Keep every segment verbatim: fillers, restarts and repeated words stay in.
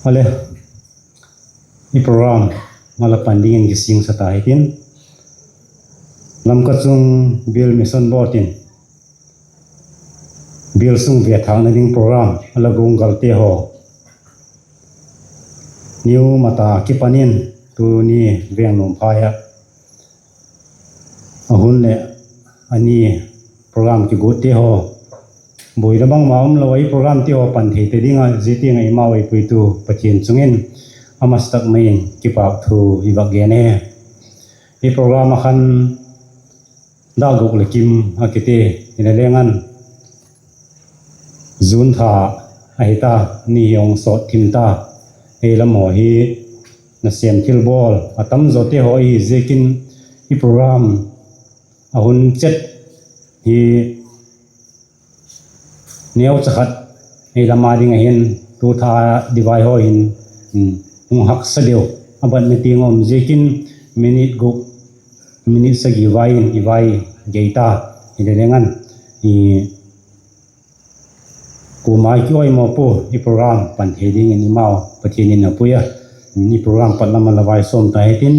Ale, i program a la pan dingin kisingsa ta hitin, Lamka chung Bial Mission Board in bial sung vethâkna ding program a la guanggalte haw, niu mata kipan in tuni veng nuam phai ah a hun leh a ni program kiguatte haw, buaina bangma umlo a i program te haw pan thei ta ding ah zia tiang ah eimau ei puitu Pathian chung in a masatak mai in kipâk thu i vak gen e. I program ah khan dak guk leh kim a kiti, hile leng an, June tha ahi ta, ni hi hung sawt thim ta, ei lam haw hi nasêm thilbawl a tam zawte haw i hi ziakin i program a hun chet hi neucha khat ei lam a ding ahin, tu tha divai haw hin hung haksa deu a batna tiang um ziakin minute guk, minute sagi vai in i vai gei ta, hile leng an, kuama i kiawimaw pua i program pan thei dingin eimau Pathian in a pui a, i program pat lam a la vai sawm ta hitin,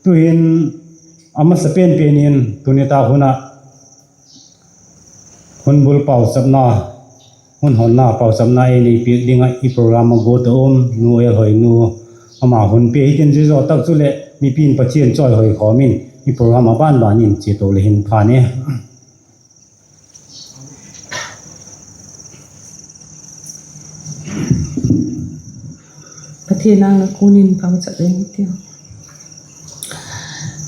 tu'hin a masapen pen in tuni tak hun ah hun bul pauchapna, hun honna pauchapna ei nei piak ding ah i program a guat a um Nu Elhoinu, ama hun pia hitin, zia zaw tak chuleh mipi'n Pathian chawihoi khawm in i program a ban ban in chia to le hin phan e. Pathian nang na kun in pauchap ing i tiu.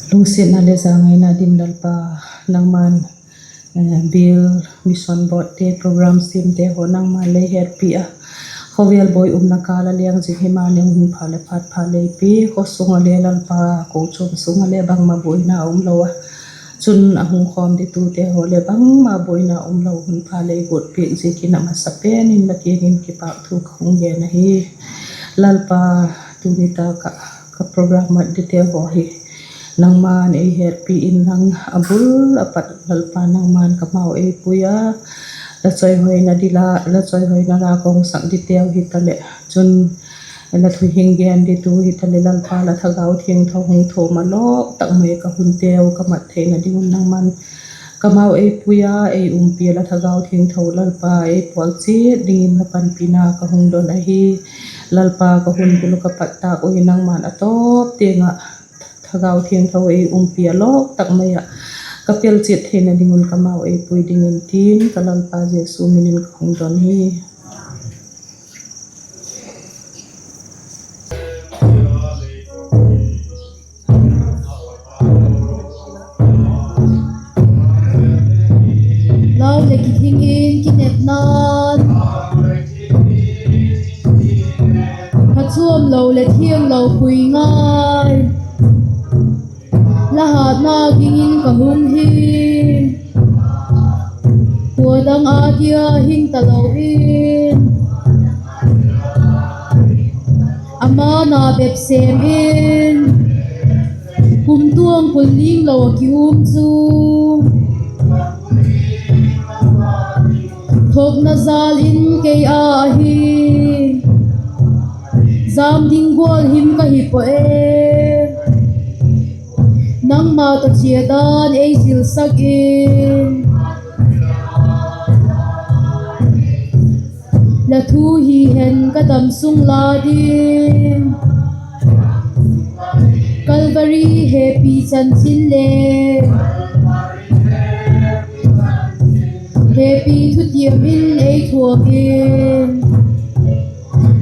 Lungsiatna leh zangaina dim Lalpa, nangma'n Bial Mission Board te program siamte haw nangma'n lei hetpi a, khawvel buai umna kâl a liang zing himaleh hun pha leh phat pha lei pia, khaw sung ah le Lalpa, kochuam sung ah le bangma buaina umlo a, chun a hung khawm ditute haw leh bangma buaina umlo hun pha lei guat piak ziakin a masapen in la kiang in kipâk thu ka hung gen ahi. Lalpa, tuni tak ah ka program mat dite haw hi nangma'n ei hetpi inlang, a bul a pat Lalpa nangma'n ka mau ei pui a, la chawihoina dila, la chawihoina la ka hung sak diteu hitaleh, chun la thu hing gen ditu hitaleh Lalpa, la Thagau Thiangtho hung thuam a lawk tak mai ka hunteu ka mat theina ding un nangma'n ka mau ei pui a, ei umpi a, la Thagau Thiangtho Lalpa ei pawl chiat dingin la panpina ka hung don ahi. Lalpa, ka hun bul ka pat tâk ui nangma'n a tawp tiang ah Thagau Thiangtho ei umpi a lawk tak mai ah ka pel chiat theina ding un ka mau ei pui dingin tin ka Lalpa Jesu min in ka hung don hi. Lau leh kithing in kinepna'n phachuamlo leh thianglo pui ngai. La hatna ging in ka hung hi, khua dang a tia hing talo in, ama na bep sêm in, kumtuang kul ling lo a ki um chu, thokna jâl in kei a ahi, jam ding gual him ka hi pua e. Nangma tawh chia dan ei zilsak in, la thu hi hen ka damsung la ding, Calvary hepi chanchin le hepi thutiam in ei thuak in,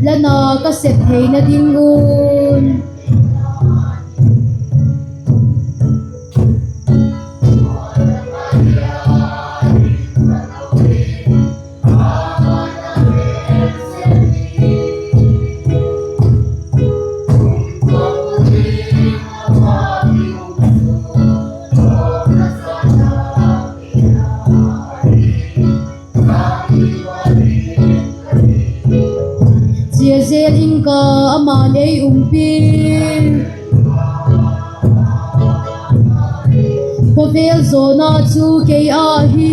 la na ka sep theina ding un. Chia zel ing ka, ama'n ei umpi, khua Khawvel zawna chu kei â hi,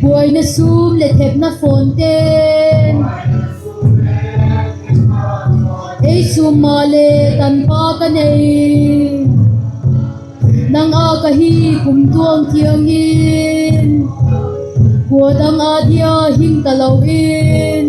buaina sûm leh thepna fawnte'n ei sûm maleh tanpa ka nei. Nang â ka hi kumtuang tiang in, kua dang â dia hing talo in.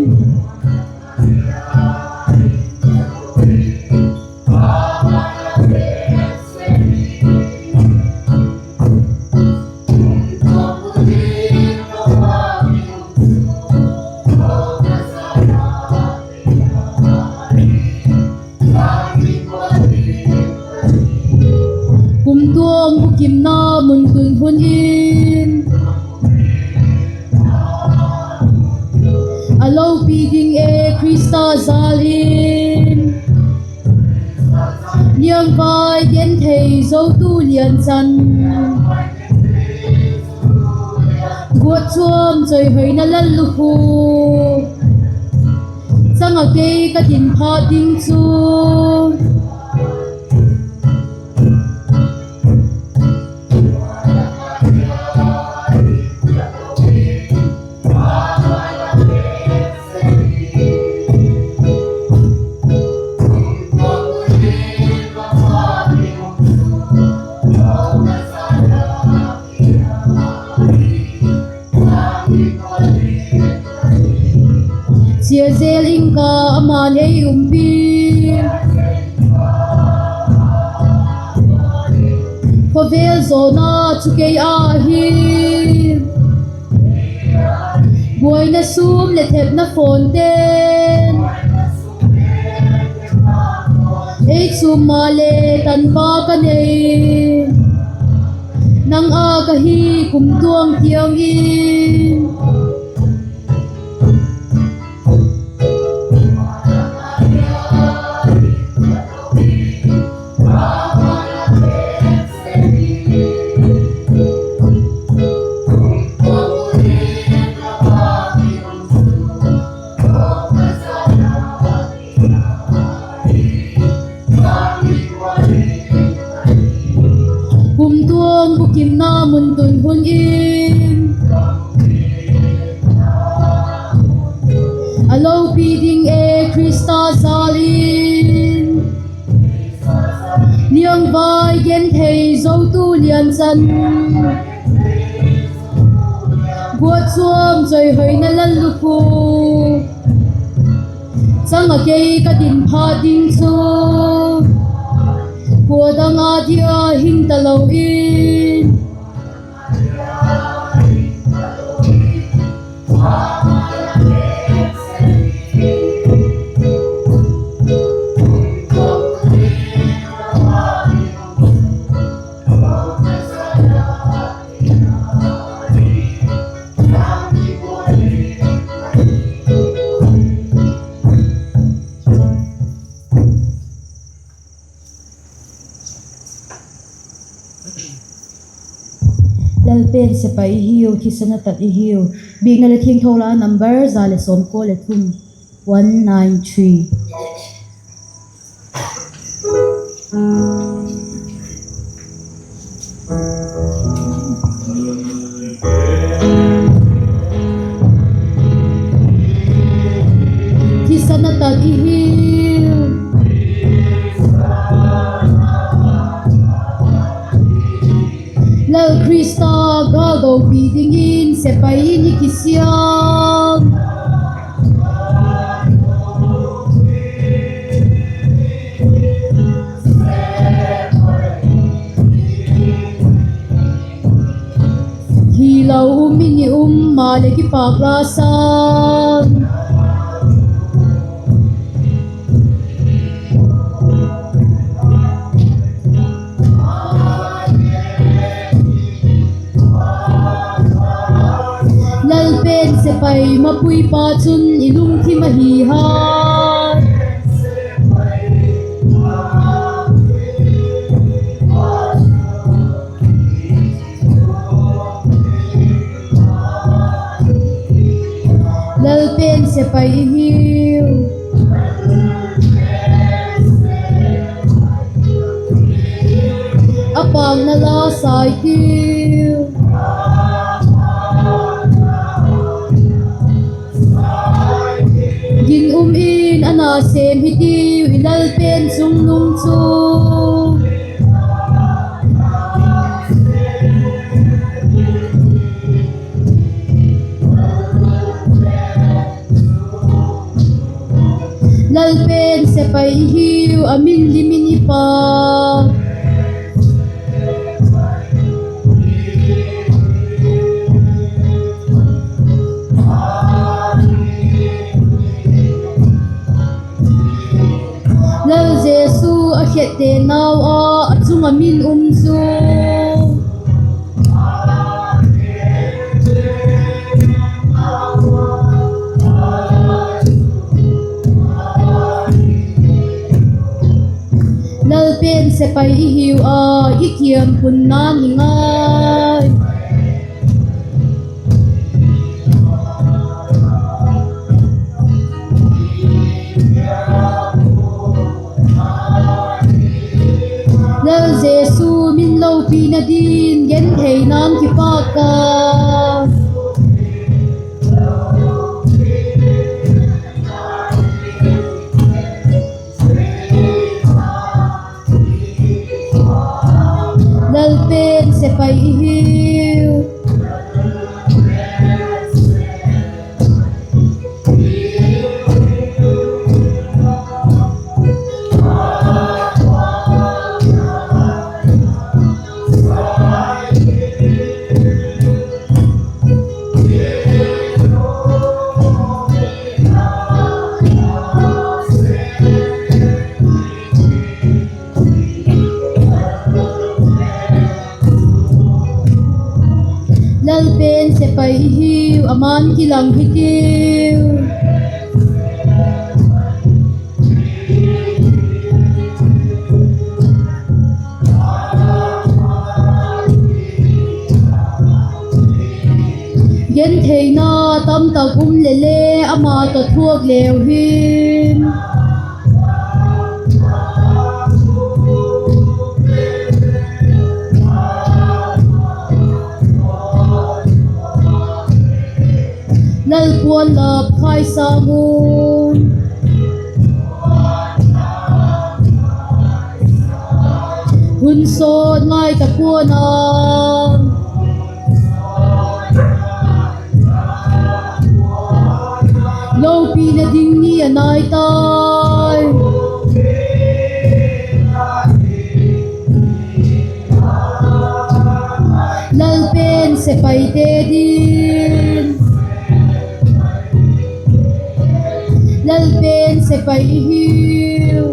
Kumtuang bukimna mun tun hun in, a lopi ding e Khrista jâl in, liangvai genthei zotu lian chan, guat chuam chawihoina lallukhu chang ah kei ka din phat ding chu. Chia zel ing ka, ama'n ei umpi. Khawvel zawna chu kei â hi, buaina sûm leh thepna fawnte'n ei sûm maleh tanpa ka nei. Nang â ka hi kumtuang tiang in, kumtuang bukimna mun tun hun in, a lopi ding e Khrista jâl in, liangvai genthei zotu lian chan, guat chuam chawihoina lallukhu chang ah kei ka din phat ding chu. Kua dang â dia hing talo in, Lalpen sepai i hiu, thisan a tat i hiu. Biakna leh thiangtho la number za leh sawmkua leh thum, one nine three. Thisan a tat i hiu. Lal Khrista gâldopi dingin sepai in i kisiam. Hilo um in i um maleh kipâk la san. Lalpen sepai mapuipa chun i lungthim ahi hai. Lalpen sepai i hiu. pâkna la sai tiu. Ginum in a na sêm hi tiu, i Lalpen chungnung chu. Lalpen sepai i hiu, a min lim in i pâk. Lal Jesu a khetdenau a, a chung ah min um chu. Lalpen sepai i hiu a, i kiam hun nan i ngai. Lal Jesu min lopina din gentheina'n kipâk a. Lalpen sepai i hiu. Lalpen sepai i hiu, a man kilang hitiu. Gentheina tamtak um leh le ama tawh thuak leu hin. Lalpuan lap khai sâng un. Hun sawt ngai ta pua'n a. Lopina ding ni a nai tai. Lalpen sepaite din. Lalpen sepai i hiu.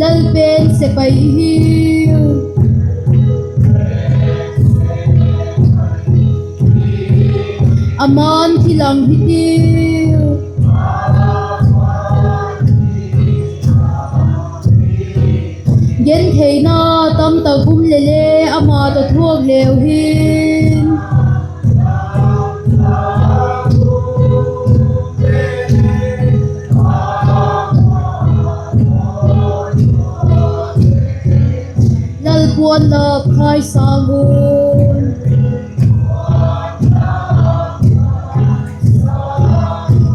Lalpen sepai i hiu. A man kilang hitiu. Gentheina tamtak um leh le ama tawh thuak leu hin. Lalpuan lap khai sâng un.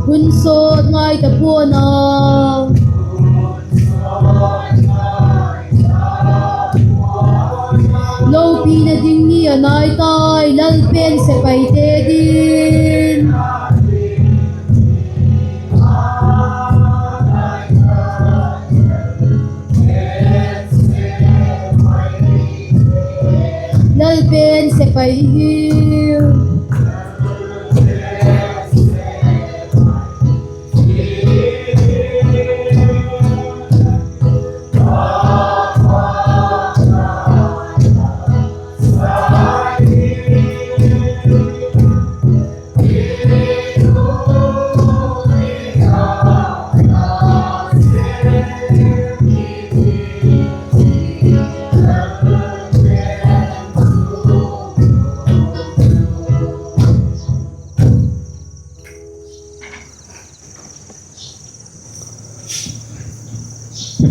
Hun sawt ngai ta pua'n a. Lopina ding ni a nai tai, Lalpen sepaite din. Lalpen sepai i hiu.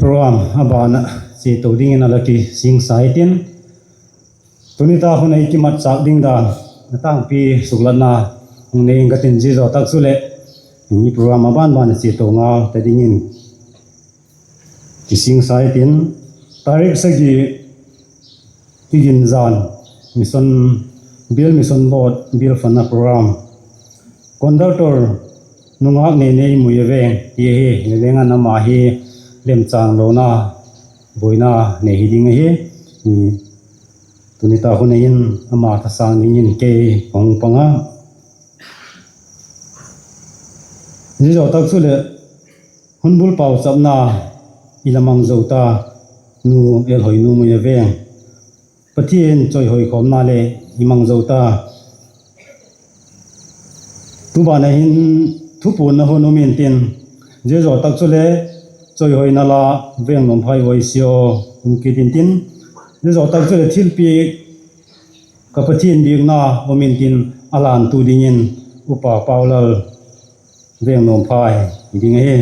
Program a ban ah chia to dingin a la kisingsa hitin, tuni tak hun ei kimatchâk ding dan a tângpi suklatna hung nei ing ka tin, zia zaw tak chuleh i program a ban ban a chia to ngal ta dingin kisingsa hitin, tarik sagi, Kiginzan, Mission, Bial Mission Board bial phatna program, conductor Nungâk Neinei Muia Veng ti ahi. Leleng an ama hi lemchâng lona buaina nei hi ding ahi. Tuni tak hun a hin ama thasâng dingin kei ka hung pang a. Zia zaw tak chuleh hun bul pauchapna i la mang zo ta, Nu Elhoinu Muia Veng, Pathian chawihoi khawmna le i mang zo ta. Tuban a hin thupuanna hun um intin, zia zaw tak chuleh chawihoina la Vengnuamphai Y C O um kit intin, zia zaw tak chuleh thilpiak, ka Pathian biakna um intin, a lântu dingin Upa Paulal Vengnuamphai hi ding ahi.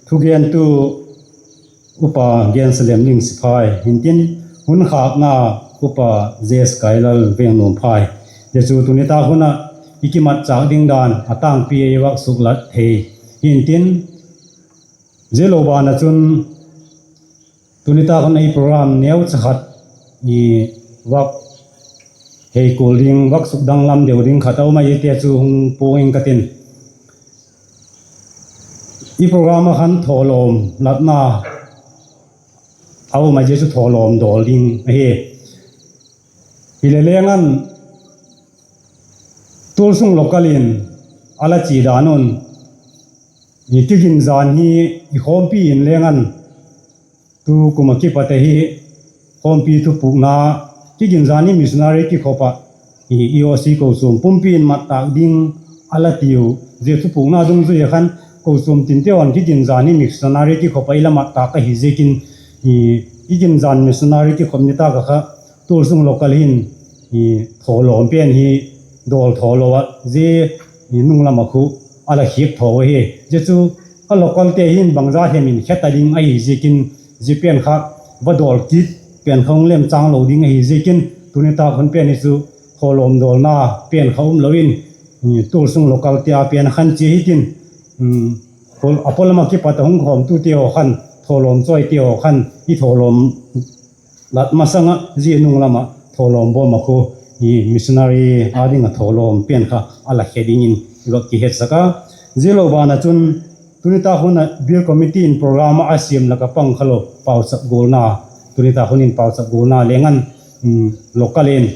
Thugentu Upa Gensalem Lingsiphai hintin, hun khâkna Upa Jes Kailal Vengnuamphai. Zia chu tuni tak hun ah i kimatchâk ding dan a tângpi ei vak suklat thei hintin, zia lo ban ah chun tuni tak hun ei program neucha khat i vak hei kual ding, vak sukdanglam deu ding khat a um a, ziate chu hung puang ing ka tin. I program ah khan thawlawm latna a um a, zia chu thawlawm dawl ding ahi. Hileleng an Tualsung local in a la chia dan un, i Kiginzan hi i khawmpi in leng an tu kum ah kipat ahi khawmpi thupukna, Kiginzan hi missionary kikhop ah i EOC kochuam pumpi in mattâk ding a la tiu. Zia thupukna dungzui ah khan kochuam tinteu an Kiginzan hi missionary kikhop ah i la mattâk ahi ziakin, Kiginzan missionary kikhop ni tak ah kha Tualsung local hin thawlawm pen hi dawl thaw lo ah, zia nung lam ah khu a la khiak thaw ahi. Zia chu ka localte hin bangza hem in khe ta ding ahi ziakin, zia pen kha va dawl kit pen kha hung lemchâng lo ding ahi ziakin, tuni tak hun pen hi chu thawlawm dawlna pen kha um lo in, Tualsung localte a pen khan chia hitin, a pawlam ah kipat a hung khawmtute haw khan, thawlawm chawite haw khan i thawlawm lat masang ah zia nung lam ah thawlawm bawm ah khu missionary â ding ah thawlawm pen kha a la khe dingin i vak kihetsak a. Zia lo ban ah chun tuni tak hun ah bial committee in program ah a siam lak ah pang kha lo pauchap gualna, tuni tak hun in pauchap gualna leng an local in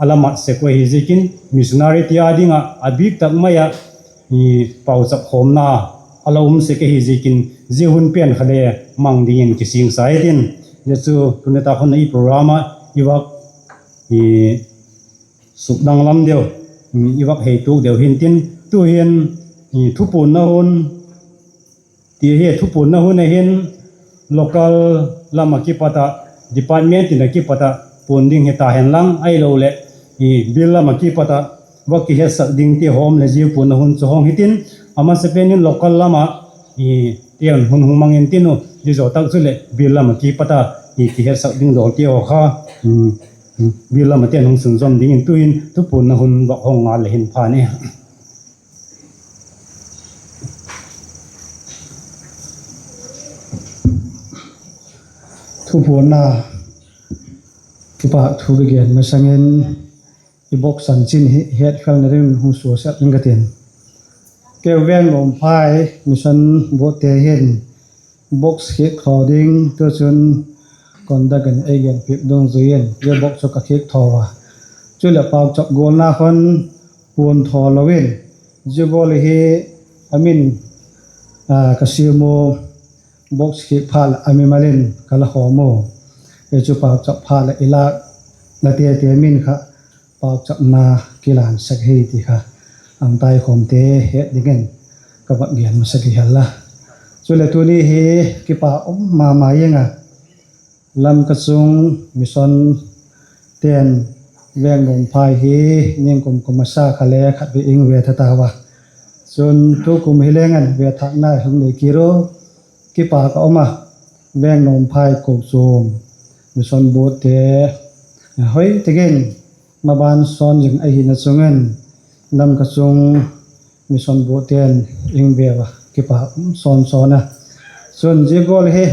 a la mat sek uh ahi ziakin, missionary ti â ding ah a bîk tak mai ah pauchap khawmna a la um sek ahi ziakin, zia hun pen kha le mang dingin kisingsa hitin, zia chu tuni tak hun ah i program ah i vak sukdanglam deu, i vak hei tuak deu hintin, tu'hin thupuanna hun ti hi, thupuanna hun a hin local lam ah kipat ah, department tin ah kipat ah puan ding hita hen lang, ahiloleh bial lam ah kipat ah vak kihetsak dingte haw um leh zia puanna hun chu hawng hitin, a masapen in local lam ah ten hun hung mang intin u, zia zaw tak chuleh bial lam ah kipat a kihetsak ding dawlte haw kha bial lam ah ten hung sunzawm dingin tu'hin thupuanna hun vak hawng ngal le hin pha ni. Thupuanna, kipâk thu ka gen masang in, i box chanchin hi hetfelna dingin hung suasak ing ka tin. Keu Vengnuamphai mission boardte hin box khiak thaw ding tu chun conduct in ei genpiak dungzui in zia box chu ka khiak thaw a. Chuleh pauchap gualna khun puan thaw lo in, zia gual hi a min ka siam u, box khiak phat leh a mimal in ka la khawm u. Ei chu pauchap phat leh i lâk, la tete min kha pauchapna kilan sek hi ti kha, a tai khawmte het dingin ka vak gen masa ki hel la. Chuleh tuni hi kipâk um ma ma ing a, Lamka chung mission ten Vengnuamphai hi ningkum kum masa kha le khatvei ing ve tha tau a. Chun tukum hi leng an ve thâkna hung nei kit u, kipâk a um a. Vengnuamphai kochuam mission boardte hoi tak in maban sawn zing ahina chung in, Lamka chung mission boardte'n ei veu a kipâk um sawn sawn a. Chun zia gual hi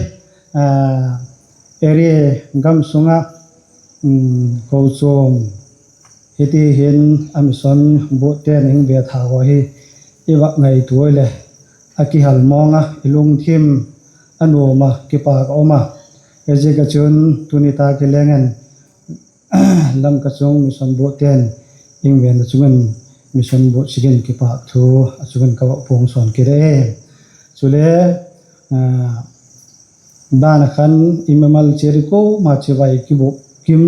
area gam sung ah kochuam hiti hin a mission boardte'n ei ve tha haw hi i vak ngaitua leh a kihal mawng a, i lungthim a nuam a, kipâk a um a. Ziak a chun tuni tak hi leng in Lamka chung mission boardte'n ei vena chung in mission board sikin kipâk thu a chung in ka vak puang sawn kit e. Chule dan a khan i mimal chiat i kuama chibai kibuk kim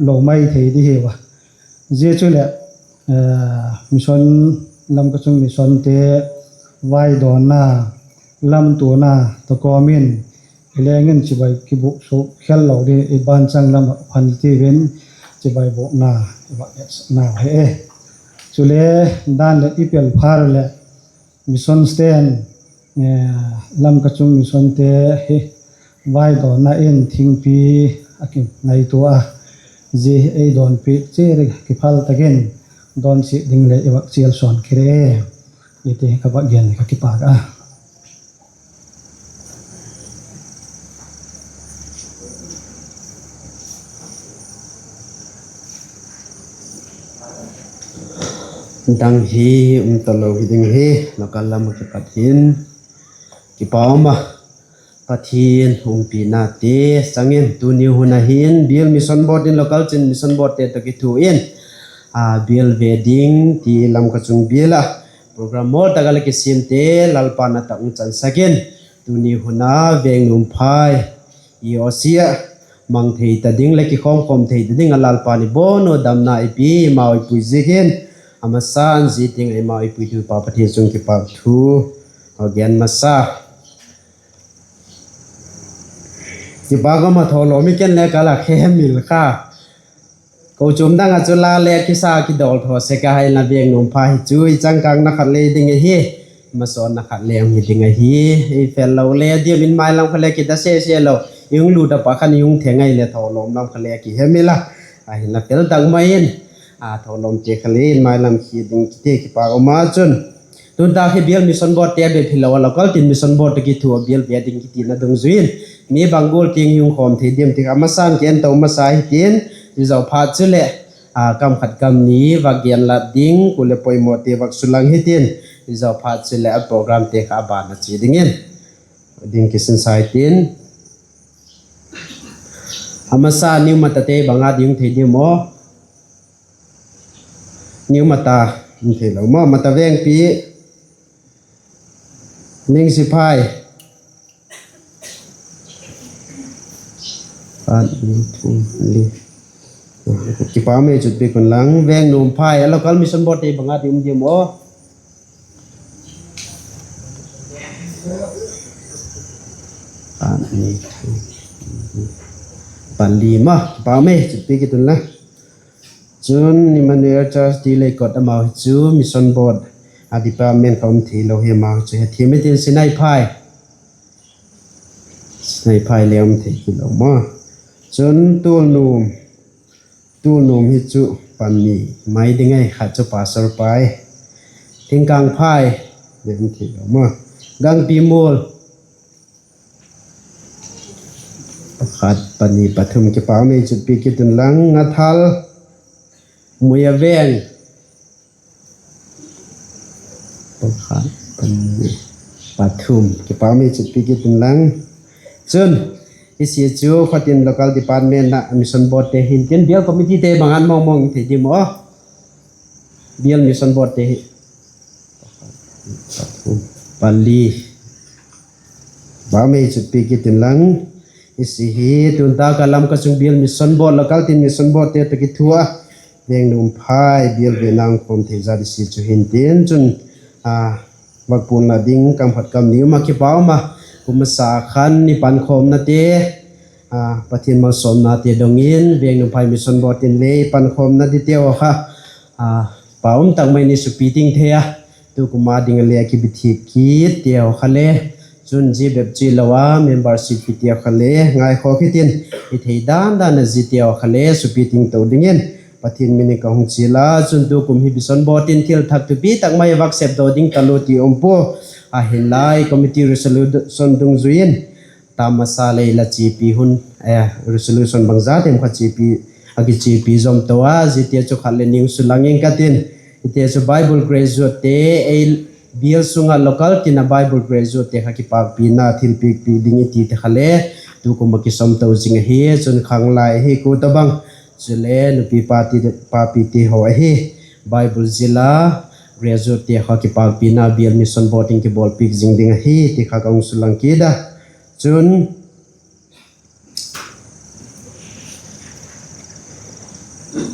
lo mai thei di hiu a. Zia chuleh mission, Lamka chung missionte vaidawnna, lamtuana tawh kawm in i leng in chibai kibuk suk khel lo di i ban chang lam ah phan tiu in chibai bûkna i vak etsakna hi e. Chule dan leh i pel phat leh missionste'n, Lamka chung missionte hi vaidawnna in thingpi a kingaitua a, zia hi ei dawnpiak chiat ding kiphal tak in dawnchiat ding leh i vak chial sawn kit e. Hiti ka vak gen ka kipâk a. Dang hi um talo hi ding hi, local lam ah kipat hin kipak um a, Pathian umpinate chang in tuni hun a hin Bial Mission Board in local chin mission boardte tawh kithua in, a, bial ve ding ti Lamka chung bial ah program mawl tak a la kisiamte Lalpa'n a tak hung chansak in, tuni hun a Vengnuamphai i awsia mang thei ta ding leh kikhawmkhawm thei ta ding a Lalpa'n i bawn u damna i pia, i mau i pui ziakin, a masan zia tiang a i mau i puitu pa Pathian chung kipak thu a gen masa. Kipak um a, thawlawm i ken le ka la khe hemil kha. Kochuam dang ah chu la le kisa kidawl thaw sek a, hinla Vengnuamphai hi chu i changkângna khat le ding ahi, masawnna khat le hung hi ding ahi. I fel lo le diam in, mai lam kha le kida sese lo, i hung lût a pa khan i hung theng ahileh thawlawm lam kha le kihemil a, ahinla fel tak mai in, a, thawlawmte kha le in mai lam hi ding kiti kipak um a chun. Tun tak hi Bial Mission Boardte bep hilo a local tin mission board tawh kithua bial ve ding kitina dungzui in, mi bang gual tiang i hung khawm thei diam ti kha a masan ki en to masa hitin, zia zaw phat chuleh, a, kam khat kam ni vak genlat ding, kul leh poimawte vak sulang hitin, zia zaw phat chuleh a programte kha a ban a chia dingin ding kisinsa hitin. A masa New Matate bang a ding um thei diam aw? New Mata um theilo maw? Mata Vengpi, Ningsiphai. Kipak um ei, chutpi kun lang. Vengnuamphai a local mission boardte bang a ding um diam aw? Pali ma, kipak um ei, chutpi kitun la. Chun Emmanuel Church ti lei kot amau hi chu mission board a department kha um theilo hi, amau chu hethiam hitin, Sinaiphai. Sinaiphai le um thei kilo maw? Chun Tulnuam, Tulnuam hi chu pani mai ding ahi, khat chu Pastor Pai. Thingkangphai le um theilo maw? Gangpimual, pakhat, pani, pathum, kipak um ei, chutpi kitun lang. Ngathal, Muia Veng, pakhat, pani, pathum, kipak um ei, chutpi kitun lang. Chun i sia chu khatin local department ah mission boardte hintin, bial committeete bang a mawngmawng thei diam aw? Bial mission boardte hi pali, kipak um ei, chutpi kitun lang. I sia hi tun tak a Lamka chung Bial Mission Board, local tin mission boardte tawh kithua a, Vengnuamphai bial vena hung khawm thei zat i sia chu hintin chun, a, vak puanla ding kam khat kam ni um a, kipak um a, kum masa khan i pankhawmnate, a, Pathian malsawmnate dong in Vengnuamphai mission board in le i pankhawmna diteu kha, a, pa um tak mai in i supi ting thei a, tukum a ding a le a kibithik kit teu kha le Chun zia bep chi lo a membership fee tia kha le ngaikhawk hitin, i thei dan dan a zia tia kha le supi ting to dingin Pathian min in ka hung chial a. Chun tukum hi Mission Board in thil thak thupi tak mai vak sepdaw ding talu ti um pua. Ahinla committee resolution dungzui in, ta masa lei la chiapi hun, resolution bangza tem kha a kichiapi zom to a, ziate chu khat le ni sulang ing ka tin. Hite chu Bible graduatete, ei bial sung ah local tin a Bible graduatete kha kipâkpina thilpiakpi ding i tite kha le tukum ah kisawm to zing ahi. Chun khanglai ahi kua tobang, chule nupi papi, papite haw ahi, Bible zil a graduatete kha kipâkpina bial Mission Board in kibawlpiak zing ding ahi ti kha ka hung sulang kit a. Chun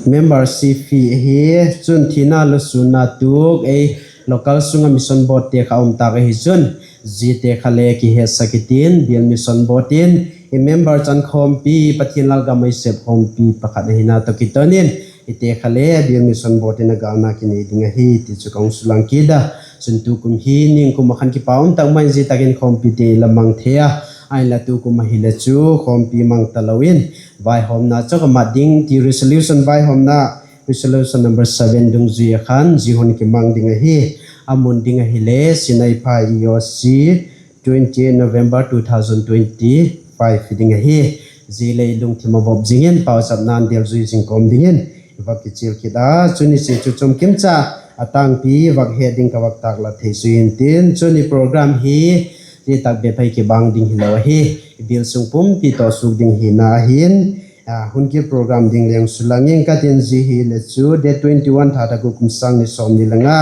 membership fee ahi, chun thina lusunna tuak ei local sung ah Mission Boardte kha um tâk ahi chun, ziate kha le kihetsak hitin, bial Mission Board in i member chan khawmpi, Pathian lalgam ei sep khawmpi pakhat ahina tawh kiton in, hite kha le bial Mission Board in a gâlna kinei ding ahi ti chu ka hung sulang kit a. Chun tukum hi ningkum ah khan kipak um tak mai in zia tak in khawmpite i la mang thei a, ahinla tukum ahile chu khawmpi mang talo in, vaihawmna chawk a mat ding ti resolution vaihawmna, resolution number seven dungzui ah khan zia hun kimang ding ahi. A mun ding ahile Sinaiphai E O C, twenty November two thousand twenty-five hi ding ahi. Zia lei lungthim a vop zing in pauchapna'n delzui zing kawm dingin i va kichial kit a. Chun i sia chu chomkimcha a tângpi vak het ding ka vak tâklat thei zui intin, chun i program hi zia tak bep ah kibang ding hilo ahi, i bial sung pumpi tawh suak ding hina ahi'n, hun kit program ding le hung sulang ing ka tin. Zia hile chu date twenty-one tha tha guk kum sâng ni sawmni le nga,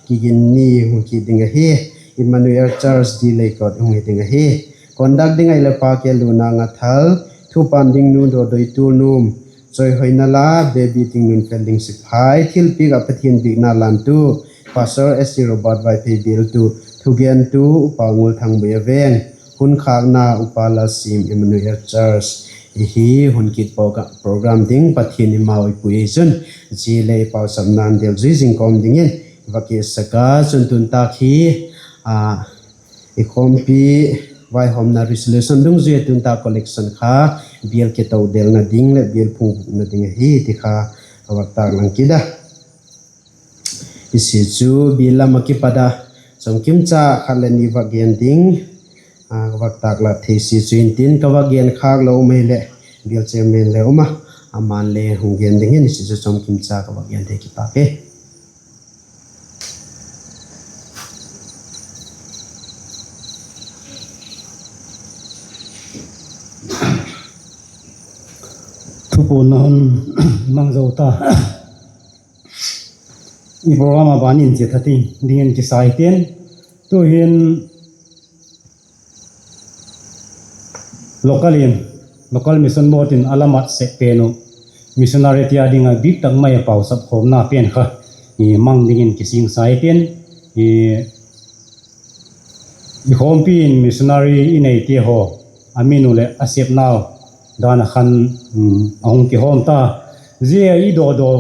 Kiginni hung kit ding ahi, Emmanuel Church, Dilei Kot hung hi ding ahi. Conduct ding ahile Pa Keluna Ngathal, thupan ding Nu Dodoi Tulnuam, chawihoina la Baby Tingnunfel Lingsiphai, thilpiak ah Pathian biakna lantu Pastor S C Robert Vaiphei, bialtu, thugentu Upa Ngulthangboi, a veng hun khâkna Upa Lalsim, Emmanuel Church. Hi hun kit program ding Pathian in mau ei pui chun, zia lei pauchapna'n delzui zing kawm dingin va kisak a. Chun tuntâk hi i khawmpi vaihawmna resolution dungzui a tuntâk collection kha bial kitodelna ding leh bial phungbukna ding ahi ti kha ka vak tâklang kit a. I sia chu bial lam ah kipat a chomkimcha khat le ni vak gen ding ka vak tâklat thei sia chu intin, ka vak gen khâk lo um ahileh bial chairman le um a, ama'n le hung gen dingin i sia chu chomkimcha ka vak gen thei kipâk e. Thupuanna hun mang zo ta. I program a ban in chia tha dingin kisa hitin, tu'hin local in, local mission board in a la mat sek pen uh, missionary te â ding a bîk tak mai a pauchap khawmna pen kha i mang dingin kisingsa hitin, i khawmpi in missionary i neite haw, a min uh leh a sepnau dan a khan a hung kihawm ta. Zia i dawdaw,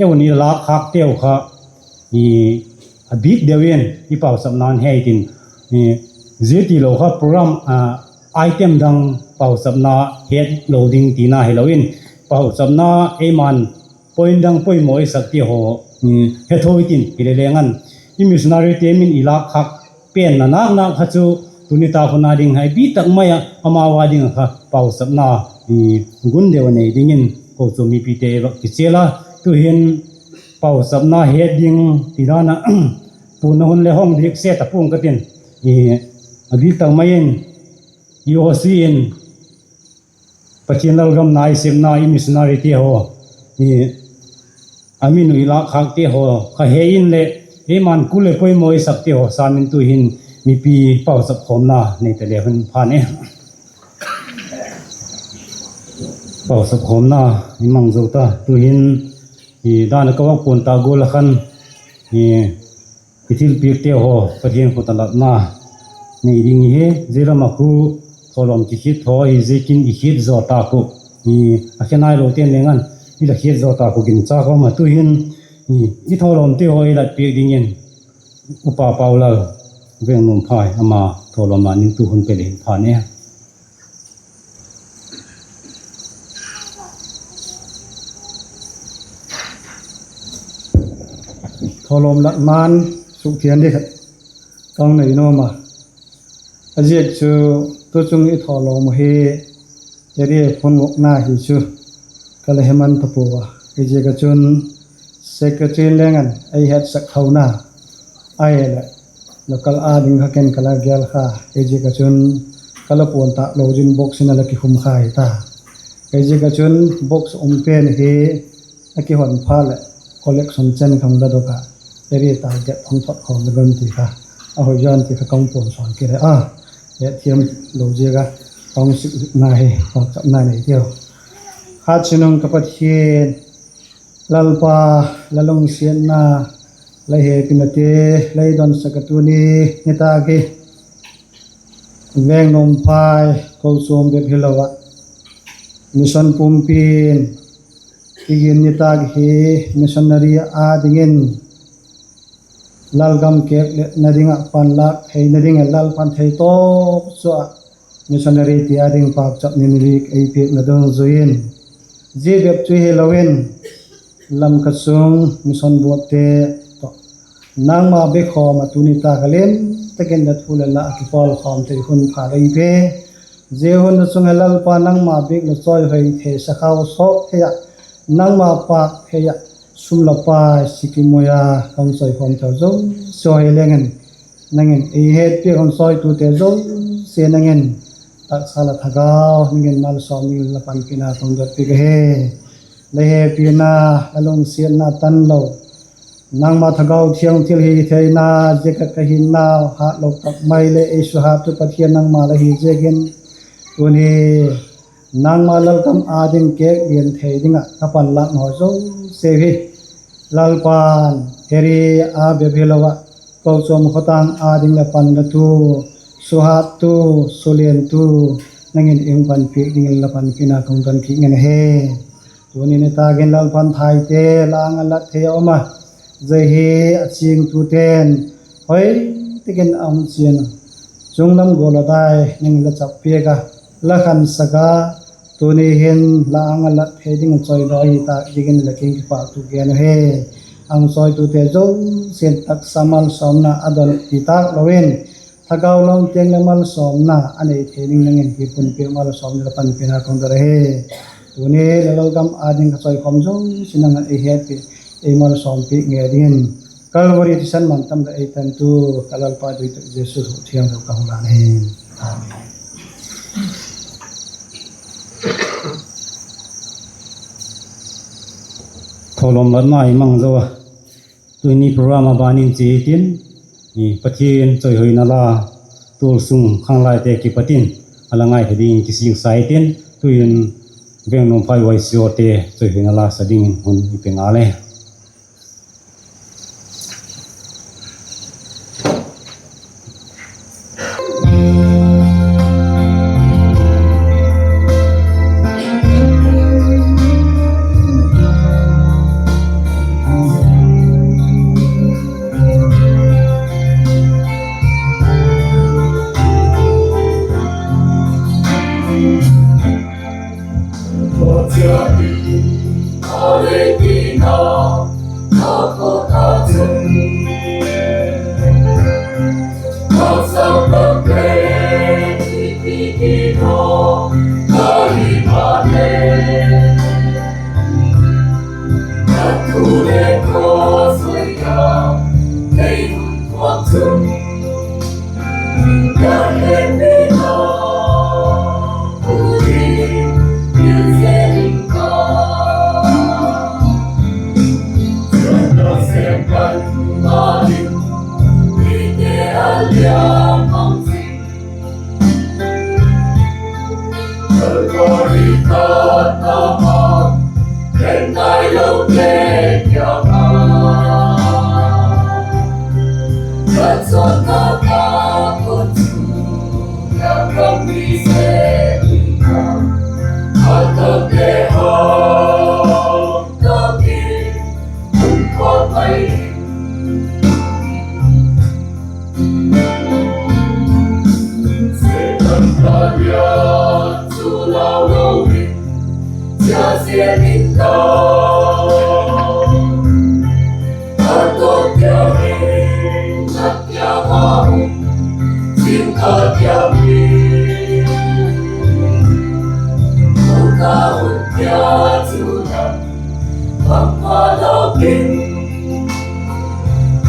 eu ni lâkkhâkteu kha a bîk deu in i pauchapna'n he hitin, zia tilo kha program, item dang pauchapna het lo ding tina hilo in, pauchapna eima'n point dang poimaw i sakte haw he tho hitin, hile leng an i missionary te min i lâkkhâk penna nâk nâk kha chu tuni ta khun a ding hai bîk tak mai a amau â ding ah kha pauchapna gun deu a nei dingin kochuam mipite i vak kichial a. Tu'hin pauchapna het ding ti dan ah puanna hun le hong dik se ta pua'ng ka tin, a bîk tak mai in EOC in Pathian lalgam na i sepna i missionary te haw, a min uh i lâkkhâkte haw kha he in leh eima'n kul leh poimaw i sakte haw sâm in tu'hin mipi pauchap khawmna nei ta le hun phan e. Pauchap khawmna i mang zo ta tu'hin, dan a ka vak puan ta gual a khan i thilpiakte haw Pathian khut a latna nei ding hi, zia lam ah khu thawlawm kikhiat thaw hi ziakin i khiat zaw tâk uh, a khe nailote'n leng an i la khiat zaw tâk uh ginchâk a um a. Tu'hin i thawlawmte haw i latpiak dingin Upa Paulal Vengnuamphai ama thawlawm a ning tu hun pe le hin pha ni. Thawlawm lat man sukthiang di khat ka hung nei nuam a. A ziak chu tuchung i thawlawm uh hi area phun ngokna hi chu ka la he man ta pua a. Hiziak a chun secretary leng an ei hetsak thona ahileh local â ding kha ken ka la gel kha. Hiziak a chun ka la puan tâk lo zin box in a la kikhum kha hi ta. Hiziak a chun box um pen hi a kihon phat leh collection chen ka hung la dok a, area target hung thot khawm le gon ti kha a hoi zaw in ti kha ka hung puan sawn kit a. Hetthiam lo ziak a ka hung sikna hi pâkchapna nei tiu. Kha chinung ka Pathian, Lalpa, la lungsiatna, la hepinate lei donsak a tuni nitâk hi Vengnuamphai kochuam bep hilo ah mission pumpi'n i gin nitâk hi missionary â dingin lalgam kêkletna ding ah panlâk theina ding ah Lalpa'n thei tawp chu ah missionary ti â ding pâkchap ni ni ei piakna dungzui in, zia bep chu hilo in, Lamka sung mission buatte tawh nangma biakhawm ah tuni tak a lian tak in la thu leh la a kipawlkhawm thei hun pha lei pe. Zia hun a chung ah Lalpa nangma biak leh chawihoi thei, sakhau sawk thei ah, nangma pâk thei ah, sum la pai sikimui a ka hung chawikhawm teu zosia hi leng in, nang in ei hetpiak hun chawitute zosia nang in taksa leh thagau nang in malsawm dingin la panpina ka hung dot piak ahi. La hepina, la lungsiatna tan lo, nangma thagau thiang thilhitheina ziak ah ka hinnau hatlo tak mai leh ei suhattu Pathian nangma la hi ziakin, tuni nangma lalgam â ding kêk lian thei ding ah ka panlâk haw zosia hi Lalpa'n area â bep hilo ah kochuam khawtâng â ding leh panlatu, suhattu, suliantu, nang in ei panpiak dingin la panpina ka hung don kit ngen ahi. Tuni nitâk in Lalpa'n thaite la âng ah lat thei a um a, zia hi a chingtute'n hoi tak in a hung chian a, chunglam gual a dai nang in la chap piak a, la khansak a, tuni hin la âng ah lat thei ding a chawidaw ahi tâk ziakin la kiang in kipâk thu gen uhi. A hung chawitute zosia'n taksa malsawmna a don ti tâk lo in, thagau lam tiang leh malsawmna a nei thei ding nang in hi hun piak malsawmna la panpina ka hung don ahi. Tuni la lalgam â ding ka chawikhawm zosia nang in ei hetpi, ei malsawmpi ngei dingin, Calvary thisan man tam leh ei tantu ka Lalpa doi tak Jesu thu thiangtho ka hung lan ahi. Amen. Thawlawm latna i mang zo a, tuni program a ban in chia intin, Pathian chawihoina la tualsung khanglaite kipat in a la ngai thei dingin kisingsa intin, tuin Vengnuamphai Y C O te chawihoina la sa dingin hun i pe ngal e.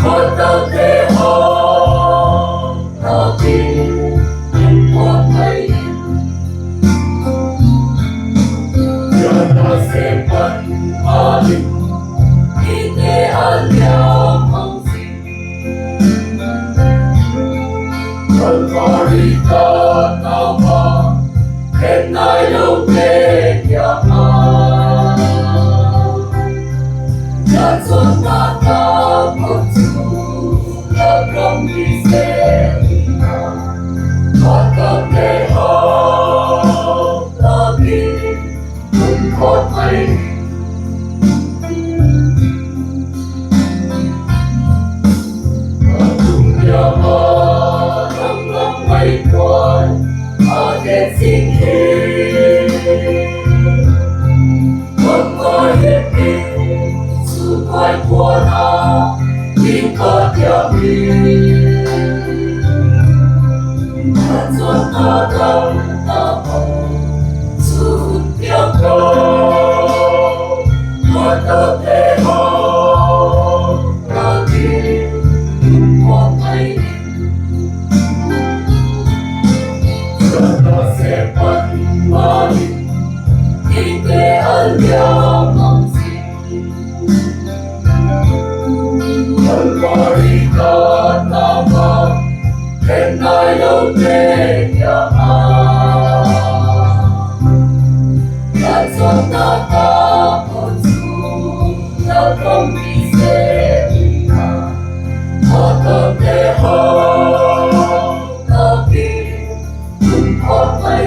Khatvei a, a ti, in pawt mai in, zia nasep pan a ding, i te a liam mang zing. Kalvari ta tama, en nai lo te kia ma. Zia chun na ta pawt chu, la ram mi se ina, a ta te ha, ta ki, um khawt mai. Kalvari ta tama, en nai lo te kia ma. Zia chun na ta pawt chu, la ram mi se ina, a ta te ha, ta ki, um khawt mai.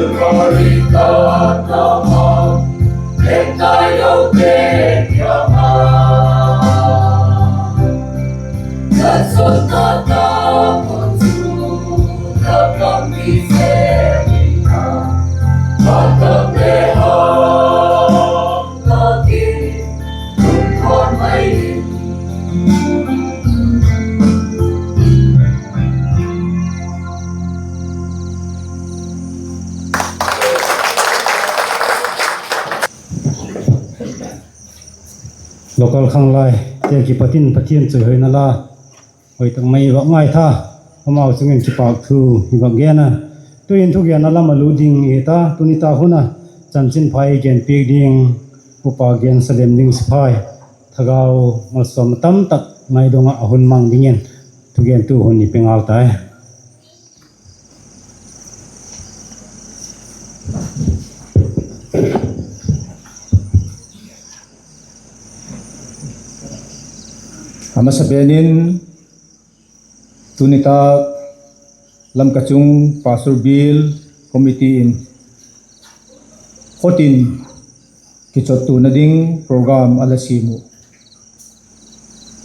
Kalvari ta tama, en nai lo te kia ma. Zia chun na ta pawt chu, la ram mi se ina, a ta te ha, ta ki, um khawt mai. Local khanglaite kipat in Pathian chawihoina la hoi tak mai i vak ngaitha, amau chung in kipâk thu i vak gen a. Tu'hin thugenna lam a lut ding i hi ta, tuni ta hun a chanchinpha ei genpiak ding Upa Gensalem Ningsaphai, thagau malsawm a tam tak ngai dong ah a hun mang dingin thugentu hun i pe ngal tai. A masapen in, tuni tak Lamka chung Pastor Bial Committee in khot in kichottuana ding program a la siam uh.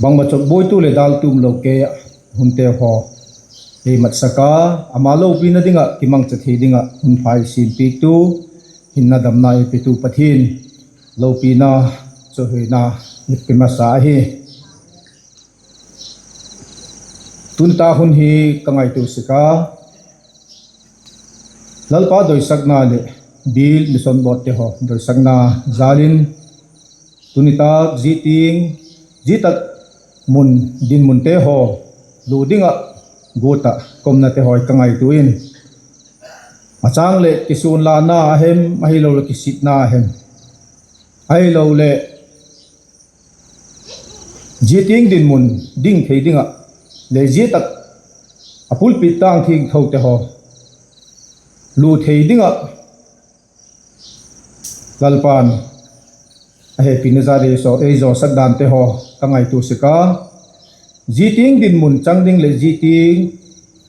Bangma chotbuaitu leh daltum lo kei ah hunte haw ei matsak a, ama lopina ding ah kimangcha thei ding ah hun pha ei siampiaktu, hinna damna ei petu Pathian lopina, chawihoina i pe masa ahi. Tuni tak hun hi ka ngaitua sek a, Lalpa doisakna leh Bial Mission Boardte haw doisakna jal in, tuni tak zia tiang, zia tak mun, dinmunte haw lua ding ah guat ah komnate haw ka ngaitua in, a chang leh kisuanlana a hem, ahiloleh kisitna a hem, ahiloleh zia tiang dinmun ding thei ding ah, le zia tak a pulpit tâng thiangthote haw lu thei ding ah Lalpa'n a hepina jal ei zawsak dante haw ka ngaitua sek a, zia tiang dinmun chang ding leh zia tiang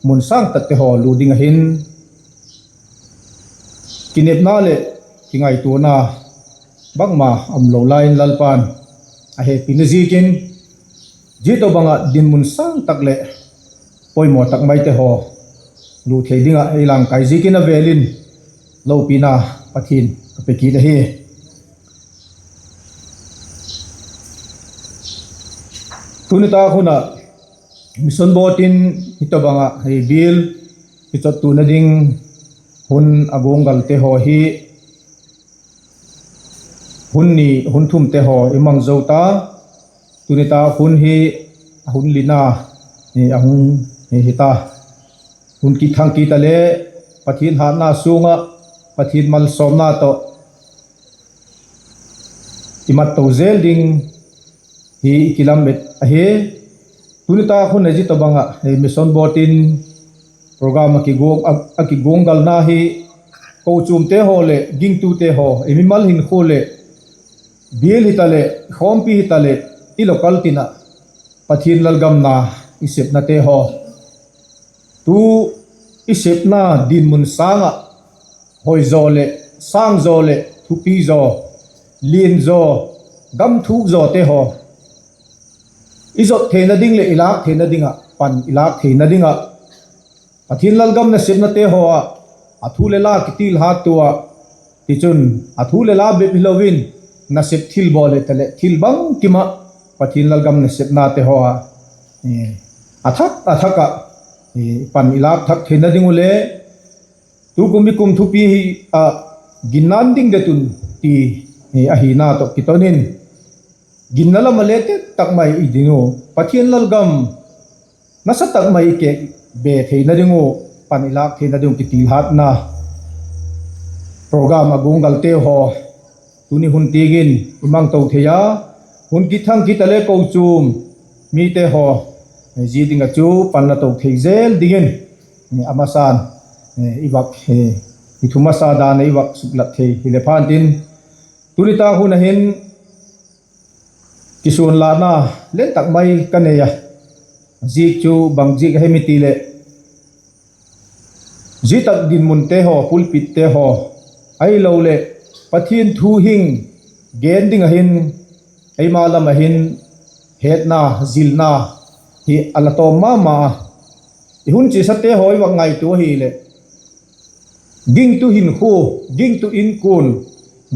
mun sâng takte haw lu ding ah hin kinepna leh kingaituana bangma umlo lai in Lalpa'n a hepina ziakin zia tawhbang ah dinmun sâng tak leh poimaw tak maite haw lu thei ding ah ei langkai ziakin a vêl in lopina Pathian ka pe kit ahi. Tuni tak hun ah Mission Board in hitobang ah bial kichottuana ding hun a guanggalte haw hi hun ni, hun thumte haw i mang zo ta. Tuni tak hun hi a hun lina a hung hita. Hun kithang kit a le Pathian hatna sung ah Pathian malsawmna tawh i mat to zel ding hi i kilamet ahi. Tuni tak hun a zia tawhbang ah Mission Board in program a kiguanggalna hi kochuamte haw leh gingtute haw, i mimal hinkhua leh bial hitaleh khawmpi hitaleh i local tin ah Pathian lalgam na i sepnate haw, tu i sepna dinmun sâng ah hoi zaw leh sâng zaw leh thupi zaw, lian zaw, gam thuk zawte haw i zot theina ding leh i lâk theina ding ah, pan i lâk theina ding ah Pathian lalgam nasepnate haw ah a thu leh la kitilhat tua, tichun a thu leh la bep hilo in nasep thilbawl hitaleh thil bangkim ah Pathian lalgam nasepnate haw ah a thak a thak ah pan i lâk thak theina ding uh le tukum i kum thupi hi ah ginna'n ding det un ti ahina tawh kiton in ginna lam ah le tet tak mai i ding uh, Pathian lalgam nasa tak mai i kêk be theina ding uh, pan i lâk theina ding uh kitilhatna program a guanggalte haw tuni hun tiang in i mang to thei a, hun kithang kit a le kochuam mite haw zia ding ah chu pan la to thei zel dingin a masa'n i vak, i thu masa dan a i vak suklat thei hile pha'n tin, tuni tak hun a hin kisuanlâna lian tak mai ka nei a, ziak chu bang ziak ahem i ti leh zia tak dinmunte haw, pulpitte haw, ahiloleh Pathian thu hing gen ding ah hin eima lam ah hin hetna, zilna hi a la tawm ma ma a. I hun chiasate haw i vak ngaitua ahileh gingtu hinkhua, gingtu inkuan,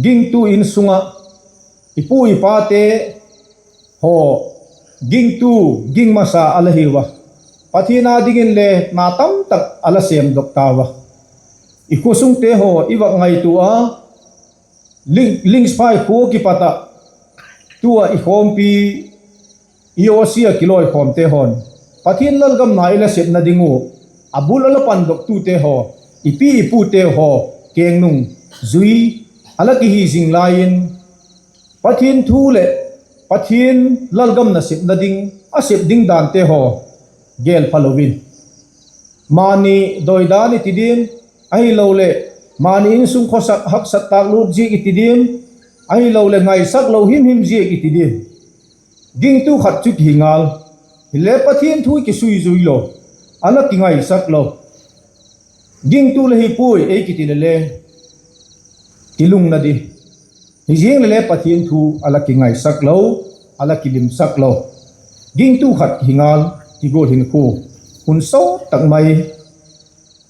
gingtu insung ah i pu i pate haw gingtu, ging masa a la hiu a, Pathian â dingin le na tamtak a la sêmdok tau a. I khua sungte haw i vak ngaitua a, Lingsphai khua kipat ah tu ah i khawmpi EOC ah kilawikhawmte haw'n Pathian lalgam na i la sepna ding uh a bul a la pandoktute haw, i pi i pute haw keng nung zui a la kihi zing lai in Pathian thu leh Pathian lalgam nasepna ding a sep ding dante haw gêl phalo in mani dawi dan i ti diam, ahiloleh mani insung khawsak haksat tâklut ziak i ti diam, ahiloleh ngaisak lo himhim ziak i ti diam, gingtu khat chu kihi ngal. Hile Pathian thu kisui zui lo, a la kingaisak lo, gingtu la hi puai ei kiti leh le kilungna di. Hi ziang leh le Pathian thu a la kingaisak lo, a la kilimsak lo, gingtu khat kihi ngal, i gual hinkhua hun sawt tak mai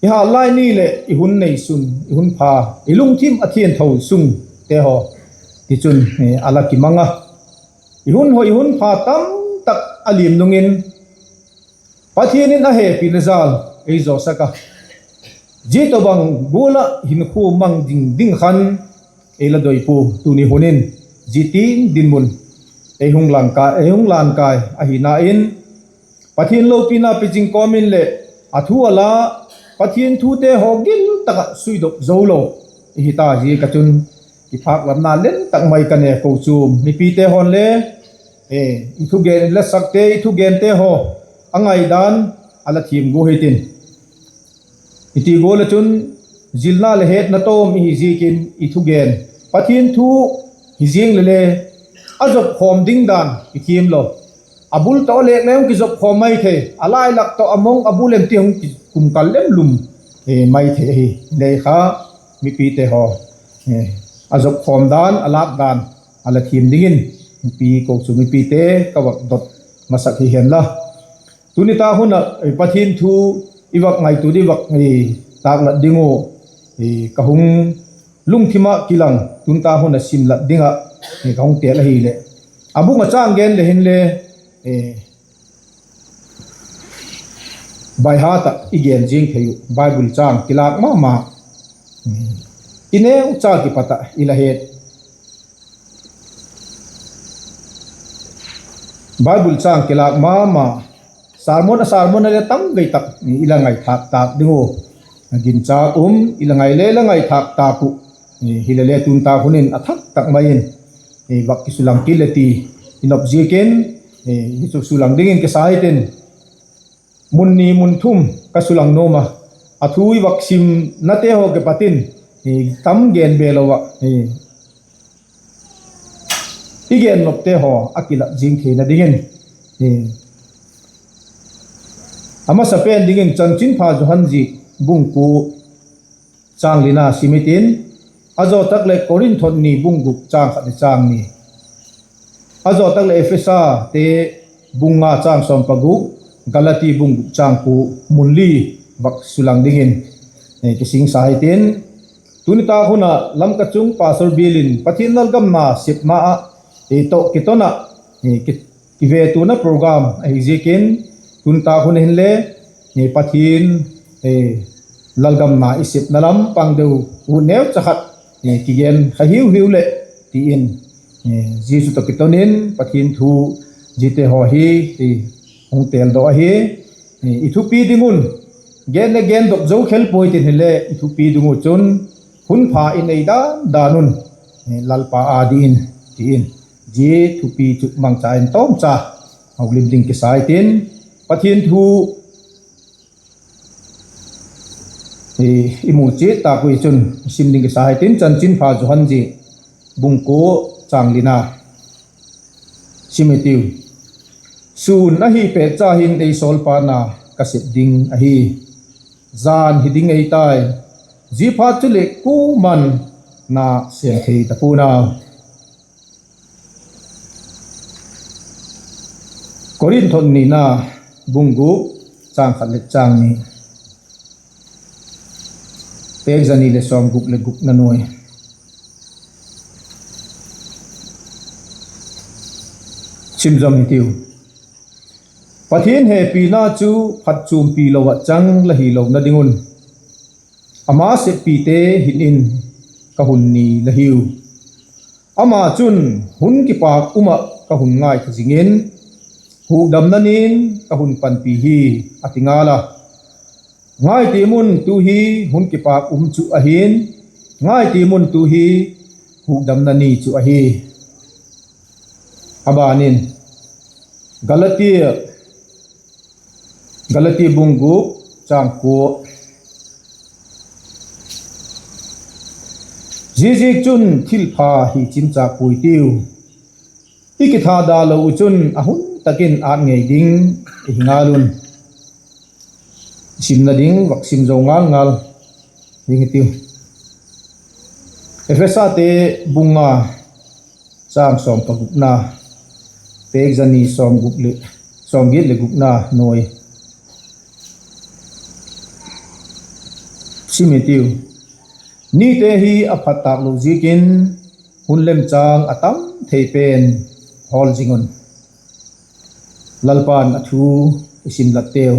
i hât lai ni leh i hun neisun, i hun pha, i lungthim a thiangtho sungte haw tichun a la kimang a, i hun hoi hun pha tamtak a liam nung in Pathian in a hepina jal ei zawsak a, zia tawhbang gual ah hinkhua mang ding ding khan ei la doi pua. Tuni hun in zia tiang dinmun ei hung lân kai ahina in Pathian lopina pe zing kawm in leh a thu a la Pathian thute haw gil tak ah suidok zo lo i hi ta ziak ah chun kiphâklamna lian tak mai ka ne. Kochuam mipite haw'n le i thugen, i lasakte, i thugente haw a ngaidan a la thiam gua hitin, i ti gual ah chun zilna leh hetna tawm i hi ziakin i thugen, Pathian thu hi ziang leh le a zopkhawm ding dan i thiam lo. A bul tawh a lêk le hung kizopkhawm mai thei, a lai lak tawh a mong a bul em ti hung kikum kal lem lum mai thei ahi. Lei kha mipite haw a zopkhawm dan, a lâk dan a la thiam dingin mipi, kochuam mipite ka vak dot masak hi hen la. Tuni tak hun ah Pathian thu i vak ngaitua ding, i vak tâklat ding uh, ka hung lungthim ah kilang, tuni tak hun ah simlat ding ah ka hung têl ahileh, a bung ah châng gen le hinle by heart ah i gen zing thei uh, Bible châng kilâk ma ma, i neucha kipat ah i la het Bible châng kilâk ma ma, sermon a sermon a le tam vei tak i la ngaithâk tâk ding uh. A ginchâk um, i la ngai le la ngaithâk tâk uh, hilele tuni tak hun in a thak tak mai in vak kisulang kit le ti i nop ziakin, hi chu sulang dingin kisa hitin, mun ni mun thum ka sulang nuam a, a thu i vak simnate haw kipat in tam gen be lo ah, i gen nopte haw a kilat zing theina dingin, a masapen dingin Chanchinpha Johan ziak bung kua châng lina sim hitin, a zaw tak leh Korinth thot ni bung guk châng khat leh châng ni, a zaw tak leh Ephesate bung nga châng sawm paguk, Galati bung guk châng kua, mun li vak sulang dingin kisingsa hitin, tuni tak hun ah Lamka chung Pastor Bial in Pathian lalgam na sepna ah tawh kiton ah kivetuana program ahi ziakin, tuni tak hun a hinle Pathian lalgam na i sepna lam pang deu u neucha khat kigen kha hiu hiu leh ti in, zia chu tawh kiton in Pathian thu ziate haw hi hung têldok ahi. I thupi ding un gen le gendok zo khel puai tin hile, i thupi ding uh chun hun pha i nei dan dan un Lalpa â dingin ti in, zia thupi chu mangcha in tawmcha houlim ding kisa hitin, Pathian thu i mu chiat tak uh i chun sim ding kisa hitin, Chanchinpha Johan ziak bung kua châng lina sim hitiu. Sûn ahi pêtcha hin ei sawlpa na ka sep ding ahi. Jan hi ding ei tai, ziaphat chuleh kuama'n na sêm thei ta pua'n au. Korinth thot nina bung guk châng khat leh châng ni, pêk za ni leh sawmguk leh gukna nuai. Sim zom hitiu. Pathian hepina chu phatchuampi lo ah chang la hilona ding un, ama seppite hin in ka hun ni la hiu. Ama chun hun kipâk um ah ka hun ngaitha zing in, hukdamna ni'n ka hun panpi hi, a ti ngal a. Ngai tiam un, tu hi hun kipâk um chu ahi'n, ngai tiam un, tu hi hukdamna ni chu ahi. A ban in Galatia, Galatia bung guk châng kua, ziaziakchun thilpha hi chimchâk puai tiu, i kithada lo uh chun a hun tak in ât ngei ding i hi ngal un. Simna ding vak sim zo ngal ngal ding hitiu. Ephesate bung nga châng sawm pagukna, pêk za ni, sawmgiat leh gukna nuai. Sim hitiu. Nite hi a phat tâk lo ziakin hun lemchâng a tam thei pen hawl zing un. Lalpa'n a thu i simlatteu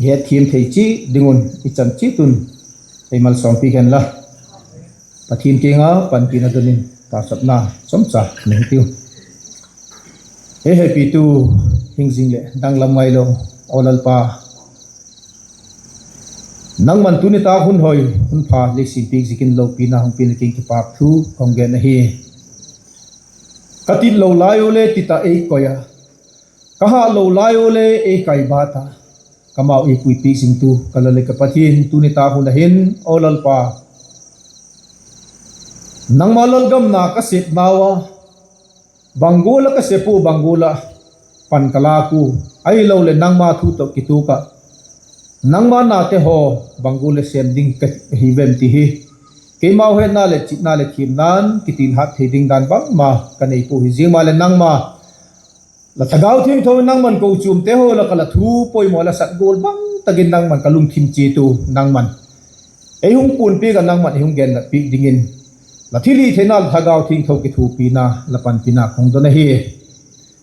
i hetthiam thei chiat ding un i chan chiat un ei malsawmpiak hen la. Pathian kiang ah panpina don in pauchapna chomcha nei hitiu. Ei hepitu hing zing leh danglam ngailo, aw Lalpa, nangma'n tuni tak hun hoi hun pha lei sim piak ziakin lopina hung piak na kiang kipâk thu ka hung gen ahi. Ka tit lo lai u le tit ah ei koi a, ka hat lo lai u le ei kaibat a, kamau ei puipiak zingtu ka Lal leh ka Pathian, tuni tak hun ah hin, aw Lalpa, nangma lalgam na ka sepnau a, bang gual ah ka sep ua, bang gual ah pan ka lâk ua, ahiloleh nangma thu tawh kituak ah nangma nate haw bang gual leh sêm ding ka hi vem ti hi keimau hetna leh chitna leh thiamna'n kitilhat thei ding dan bangma ka nei pua hi. Ziang maleh nangma, la Thagau Thiangtho in nangma'n kochuamte haw lak ah la thu poimaw la sak gual bang tak in nangma'n ka lungthim chiat u, nangma'n ei hung puanpiak ah nangma'n ei hung genlat piak dingin, la thilhitheina, la Thagau Thiangtho kithuapina, la panpina ka hung don ahi.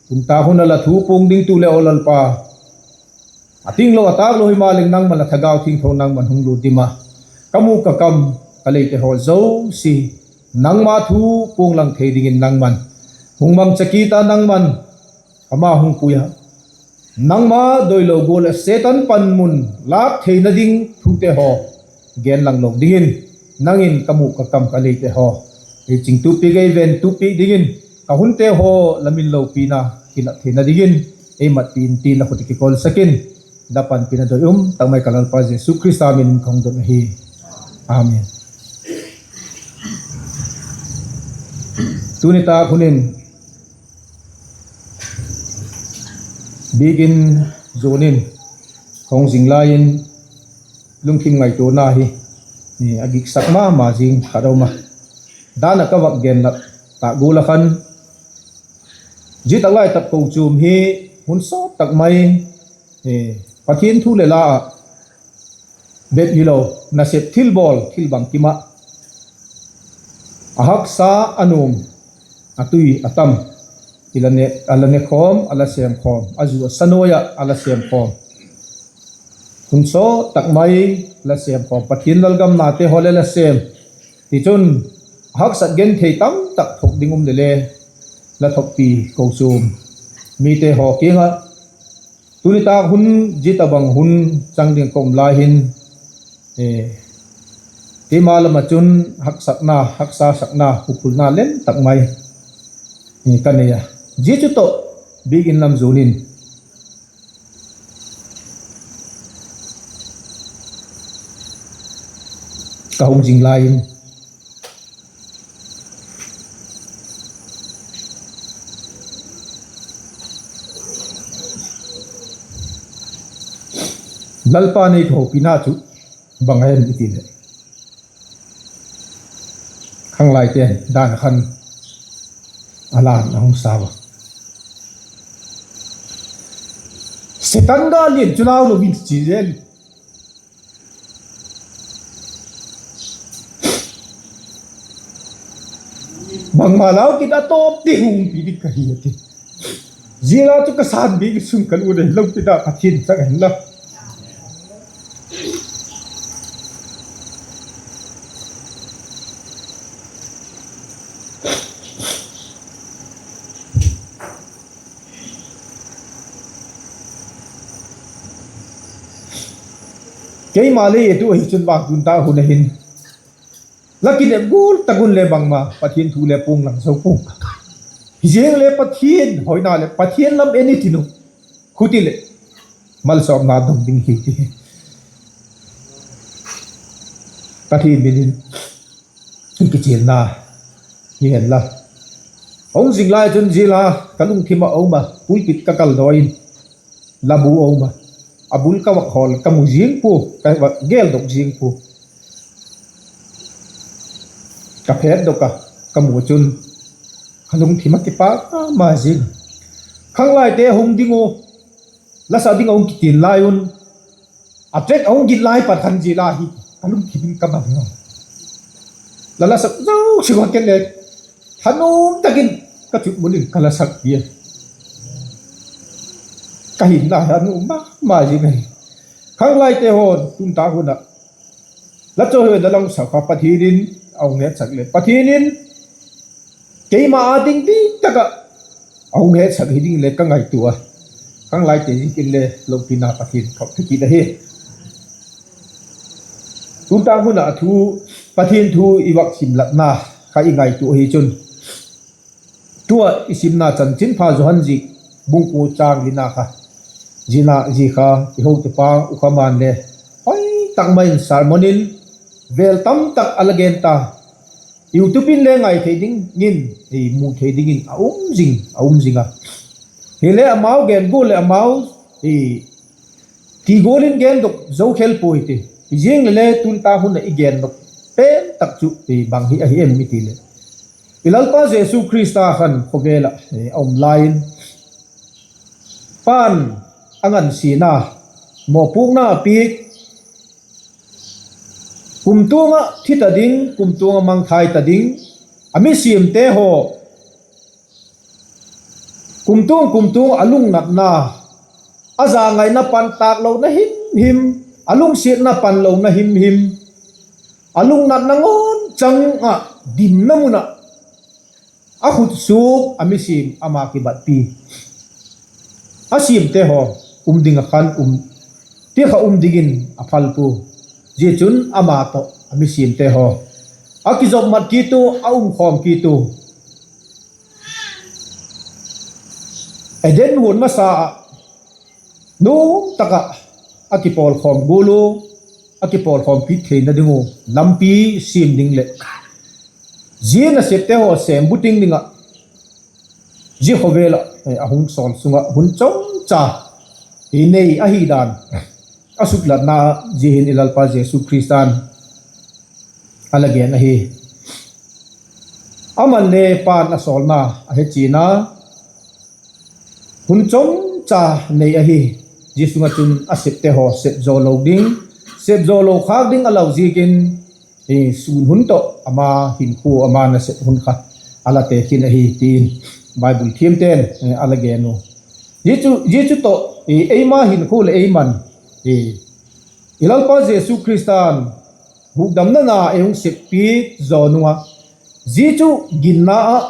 Tuni tak hun ah la thu puang dingtu leh, aw Lalpa, a tinglo a tâklo himaleng nangma'n la Thagau Thiangtho nangma'n hung lut dim a, ka mûk ka kam ka leite haw zosia nangma thu puanglang thei dingin nangma'n hung mangcha kit a, nangma'n ama hung pui a, nangma doilo gual ah Setan panmun lâk theina ding thute haw genlang lo dingin, nang in ka mûk ka kam ka leite haw ei chingtupiak, ei ventupiak dingin, ka hunte haw la min lopina kilat theina dingin ei matpi in tin, la khut ah kikawlsak in, la panpina doi um tak mai ka Lalpa Jesu Khrista min in ka hung don ahi. Amen. Tuni tak hun in Biakin zuan in ka hung zing lai in, lungthim ngaituana hi a giksak ma ma zing khat a um a, dan ah ka vak genlat tak gual ah khan, zia tak lai tak kochuam hi hun sawt tak mai Pathian thu leh la ah bep hilo, nasep thilbawl thil bangkim ah a haksa a nuam, a tui a tam, a la ne khawm, a la sêm khawm, a zu a sa nuai ah a la sêm khawm, hun sawt tak mai la sêm khawm, Pathian lalgam nate haw le la sêm. Tichun, a haksat genthei tamtak thok ding um le le, la thokpi kochuam mite haw kiang ah, tuni tak hun zia tabang hun chang ding ka um lai hin, keima lam ah chun haksatna, haksa sakna, hupulna lem tak mai ka nei a. Zia chu tawh Biakin lam zuan in ka hung zing lai in, Lalpa'n ei hopina chu bang a hem i ti leh, khanglaite dan khan a lan a hung sau a, Setan ga lian chu lau lo in chi zel. Bangma lau kit a tawp ti hung pi ding ka hi a ti. Zia la chu ka sân bik sung ka lut a, lo kit a Pathian chang hen la. Keima lei a tu ahi chun vang tun tak hun a hin, la kinep gual tak un le bangma Pathian thu le puang lang zo puang. Hiziang le Pathian hoina leh Pathian lam en i tin u, huti leh malsawmna dong ding hi ti. Pathian min in i kichialna hi hen la. Hung zing lai chun zia la ka lungthim ah a um a, pulpit ka kaldaw in, la bu a um a, a bul ka vak hawl ka mu ziang pua, ka vak geldok ziang pua. Ka phetdok a, ka mu chun ka lungthim a kipak ma ma zing. Khanglaite hung ding u, la sa ding a hung kitin lai un, a track a hung git lai pat khan zia la hi ka lungthim in ka bang a, la la sak zosia a ken le thanuam tak in ka chutmun in ka la sak pi a, ka hinna hi a nuam ma ma zing ahi. Khanglaite haw, tun tak hun ah la chawi hoi la lam sak kha Pathian in a hung hetsak leh, Pathian in keima â ding dik tak ah a hung hetsak hi ding le ka ngaitua a. Khanglaite ziakin le lopina Pathian khawk thakit ahi. Tun tak hun ah thu, Pathian thu i vak simlatna kha i ngaitua ahi chun, Tu a i simna Chanchinpha Johan ziak bung kua châng lina kha, zia kha i hotupa U Khaman le hoi tak mai in sermon in vêl tam tak a la gen ta. YouTube in le ngai thei dingin, mu thei dingin a um zing, a um zing a. Hile amau gen gual leh amau ti gual in gendok zo khel puai ti. Hi ziang le le tun ta hun ah i gendok pen tak chu bang hi ahi em i ti leh, i Lalpa Jesu Khrista khan khawvel ah a um lai in, Pa'n a ngansiana, mawpuakna a piak, kumtuang ah thi ta ding, kumtuang ah mangthai ta ding, a mi siamte haw, kumtuang kumtuang a lungnatna, a zangaina pan tâk lona himhim, a lungsiatna pan lona himhim, a lungnatna ngawn chang ah dimna mun ah a khut suak a mi siam ama kibatpi, a siamte haw um ding ah khan um, ti kha um dingin a phal pua. Zia chun ama tawh a mi siamte haw a kizopmat kit u, a umkhawm kit u. Eden huan masa ah nuam tak ah a kipawlkhawm gual u, a kipawlkhawm kit theina ding uh lampi siam ding leh zia nasepte haw sêm buting ding ah zia khawvel ah a hung sawl sung ah hun chomcha i nei ahi dan a suklatna zia hin i Lalpa Jesu Khrista'n a la gen ahi. Aman le Pa'n a sawlna a he chiana, hun chomcha nei ahi. Zia sung ah chun a septe haw sep zaw lo ding, sep zaw lo khâk ding a lau ziakin, sûn hun tawh ama hinkhua, ama nasep hun kha a la tekhin ahi ti'n Bible thiamte'n a la gen u. Zia chu tawh eima hinkhua leh eiman i Lalpa Jesu Khrista'n hukdamna na ei hung sep piak zaw nung ah, zia chu ginna ah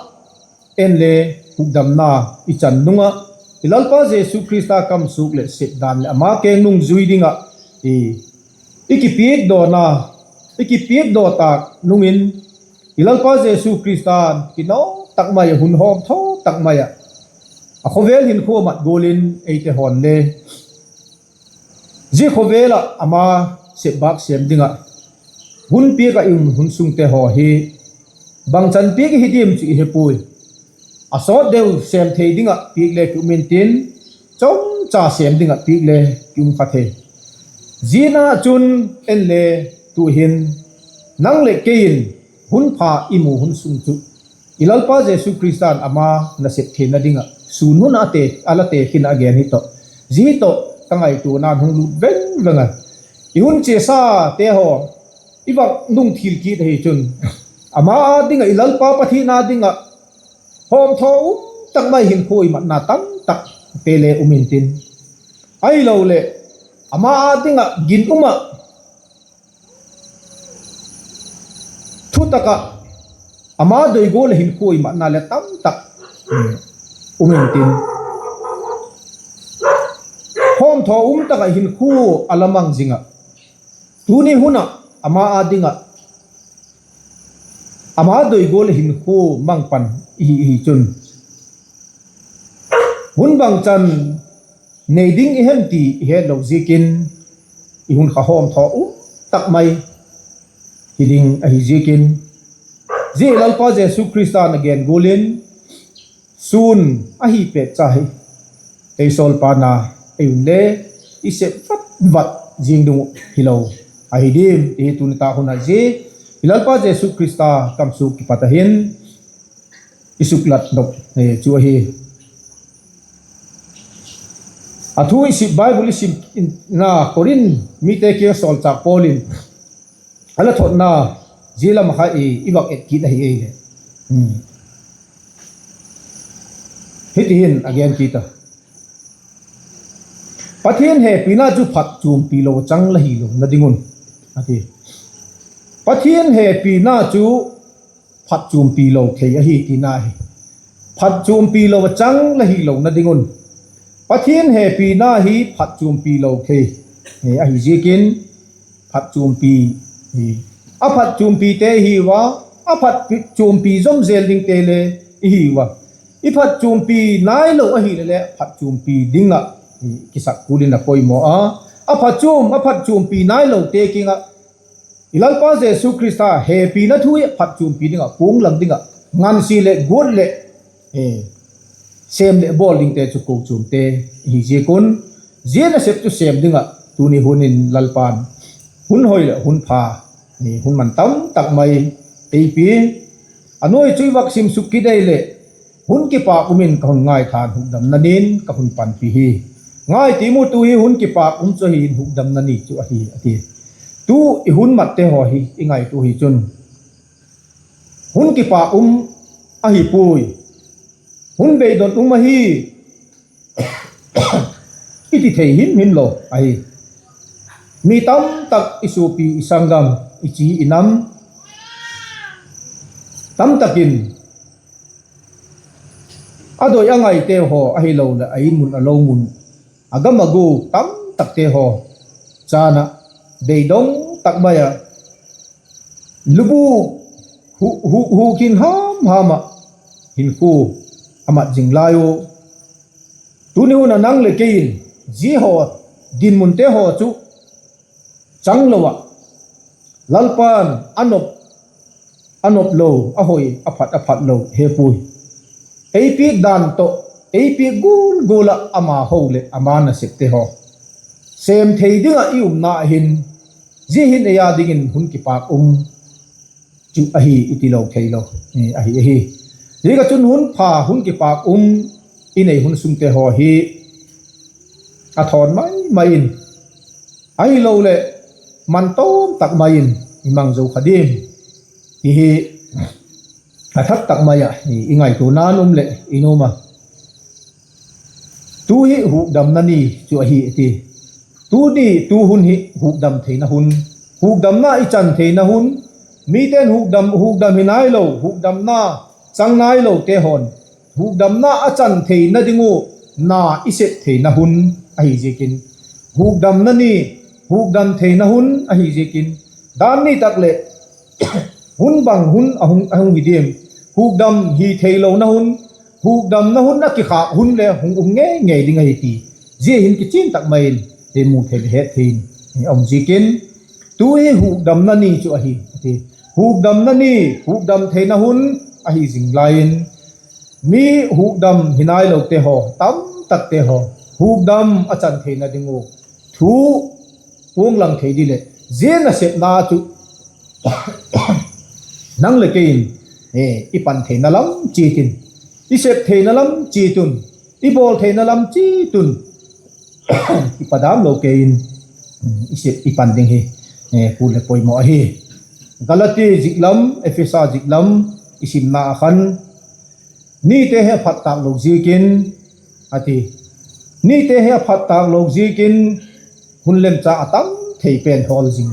en le hukdamna i chan nung ah, i Lalpa Jesu Khrista kamsuak leh sepdan leh ama keng nung zui ding ah i kipiakdawna, i kipiakdaw tâk nung in, i Lalpa Jesu Khrista'n kinawm tak mai ah, hun hawmthaw tak mai ah, a khawvel hinkhua mat gual in eite haw'n le zia khawvel ah ama sepbâk sêm ding ah hun piak ah i um hun sungte haw hi bangchan piak i hi diam chu i he puai. A sawt deu sêm thei ding ah piak le ki um intin, chomcha sêm ding ah piak le ki um kha thei. Zia na chun en le tu'hin nang leh kei in hun pha i mu hun sung chu i Lalpa Jesu Khrista'n ama nasep theina ding ah sûn hun a la tekhin a gen hi tawh, zia hi tawh ka ngaituana'n hung lût veng veng a. I hun chiasate haw i vak nung thil kit ahi chun, ama â ding ah, i Lalpa Pathian â ding ah hawmthaw um tak mai hinkhua i matna tamtakte le um intin, ahiloleh ama â ding ah ginum ah, thutak ah, ama doi gual ah hinkhua i matna le tamtak um intin, hawmthaw um tak ah hinkhua a la mang zing ah, tuni hun ah ama â ding ah, ama doi gual ah hinkhua mang pan i hi chun, hun bangchan nei ding i hem ti i hetlo ziakin, i hun kha hawmthaw um tak mai hi ding ahi ziakin, zia Lalpa Jesu Khrista'n a gen gual in, sûn ahi pêtcha hi ei sawlpa na ei un le i sep vat vat zing ding uh hilo ahi diam ti hi tuni tak hun ah zia i Lalpa Jesu Khrista kamsuak kipat ah hin i suklat nop chu ahi. A thu i sim, Bible i simna Korinth mite kiang sawlchâk Paul in a la thotna zia lam ah kha i vak et kit ahi ei leh, hiti hin a gen kit a: Pathian hepina chu phatchuampi lo chang la hilona ding un, a ti. Pathian hepina chu phatchuampi lo thei ahi tina hi. Phatchuampi lo a chang la hilona ding un, Pathian hepina hi phatchuampi lo thei ahi ziakin, phatchuampi, a phatchuampite i hiu a, a phatchuampi zom zel dingte le i hiu a. i phatchuampi nailo ahile le phatchuampi ding ah kisak kul in a poimaw a. A phatchuam, a phatchuampi nailote kiang ah i Lalpa Jesu Khrista hepina thu hi phatchuampi ding ah, puanglam ding ah, ngansia leh guat leh sêm leh bawl dingte chu kochuamte hi ziak un, zia nasep chu sêm ding ah tuni hun in Lalpa'n hun hoi leh hun pha, hun man tam tak mai ei pia. A nuai chu i vak sim suk kit ei leh, hun kipâk um in ka hun ngaitha'n hukdamna ni'n ka hun panpi hi. Ngai ti mu, tu hi hun kipâk um chu ahi in hukdamna ni chu ahi, a ti. Tu i hun matte haw hi i ngaitua hi chun, hun kipâk um ahi puai, hun beidong um ahi i ti thei himhim lo ahi. Mi tamtak, i suapi, i sanggam, i chi i nam tamtak in a doi a ngaite haw ahiloleh a in mun a lo mun, a gam a gu tamtakte haw chân ah beidong tak mai ah lubuk huk, huk, huk hin ham ham ah hinkhua a mat zing lai u. Tuni hun a nang leh kei in zia haw dinmunte haw chu chang lo ah, Lalpa'n a nop, a nop lo, a hoi, a phat, a phat lo he puai. Ei piak dan tawh, ei piak gual gual ah ama ho leh ama nasepte haw sêm thei ding ah i umna hin, zia hin ei â dingin hun kipâk um chu ahi i ti lo theilo ahi ahi. Ziak ah chun hun pha, hun kipâk um i nei hun sungte haw hi a thawn mai mai in, ahiloleh man tawm tak mai in i mang zo kha diam ti hi a thak tak mai ah i ngaituana'n um leh i nuam a. Tu hi hukdamna ni chu ahi a ti. Tuni tu hun hi hukdam theina hun, hukdamna i chan theina hun, mite'n hukdam, hukdam hi nailo, hukdamna chang nailote haw'n hukdamna a chan theina ding uh na i sep theina hun ahi ziakin, hukdamna ni, hukdam theina hun ahi ziakin, dan ni tak leh hun bang hun a hung, a hung hi diam, hukdam hi theilona hun, hukdamna hun a kikhâk hun le hung um ngei ngei ding ahi ti zia hin kichian tak mai in i mu thei leh het thei in a um ziakin, tu hi hukdamna ni chu ahi a ti. Hukdamna ni, hukdam theina hun ahi zing lai in, mi hukdam hi nailote haw tamtakte haw hukdam a chan theina ding uh thu puanglang thei di leh, zia nasepna chu nang leh kei in i pan theina lam chiat in, i sep theina lam chiat un, i bawl theina lam chiat un, i padam lo kei in i sep, i pan ding hi kul leh poimaw ahi. Galati zik lam, Ephesa zik lam i simna ah khan, nite hi a phat tâk lo ziakin a ti. Nite hi a phat tâk lo ziakin hun lemchâng a tam thei pen hawl zing.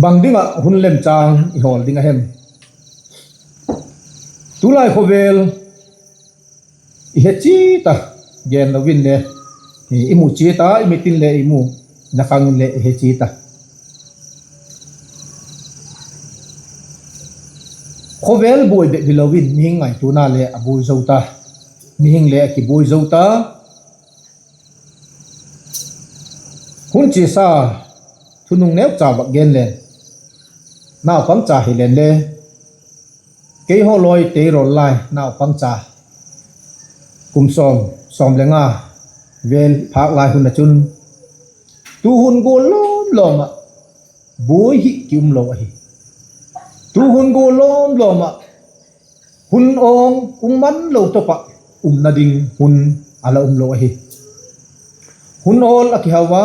Bang ding ah hun lemchâng i hawl ding a hem? Tulai khawvel i he chiat a, gen lo in le i mu chiat a, i mit in le i mu, na khang in le i he chiat a. Khawvel buai bep hilo in mihing ngaituana le a buai zo ta, mihing le a kibuai zo ta. Hun chiasa, thunung neucha vak gen leng, naupangcha hi len le, keihaw lawi tei rawl lai naupangcha, kum sawm, sawm le nga vel phâk lai hun ah chun, tu hun gual lawm lawm ah buai hi ki um lo ahi. Tu hun gual lawm lawm ah hun awng um man lo top ah umna ding hun a la um lo ahi. Hun awl a kihau a,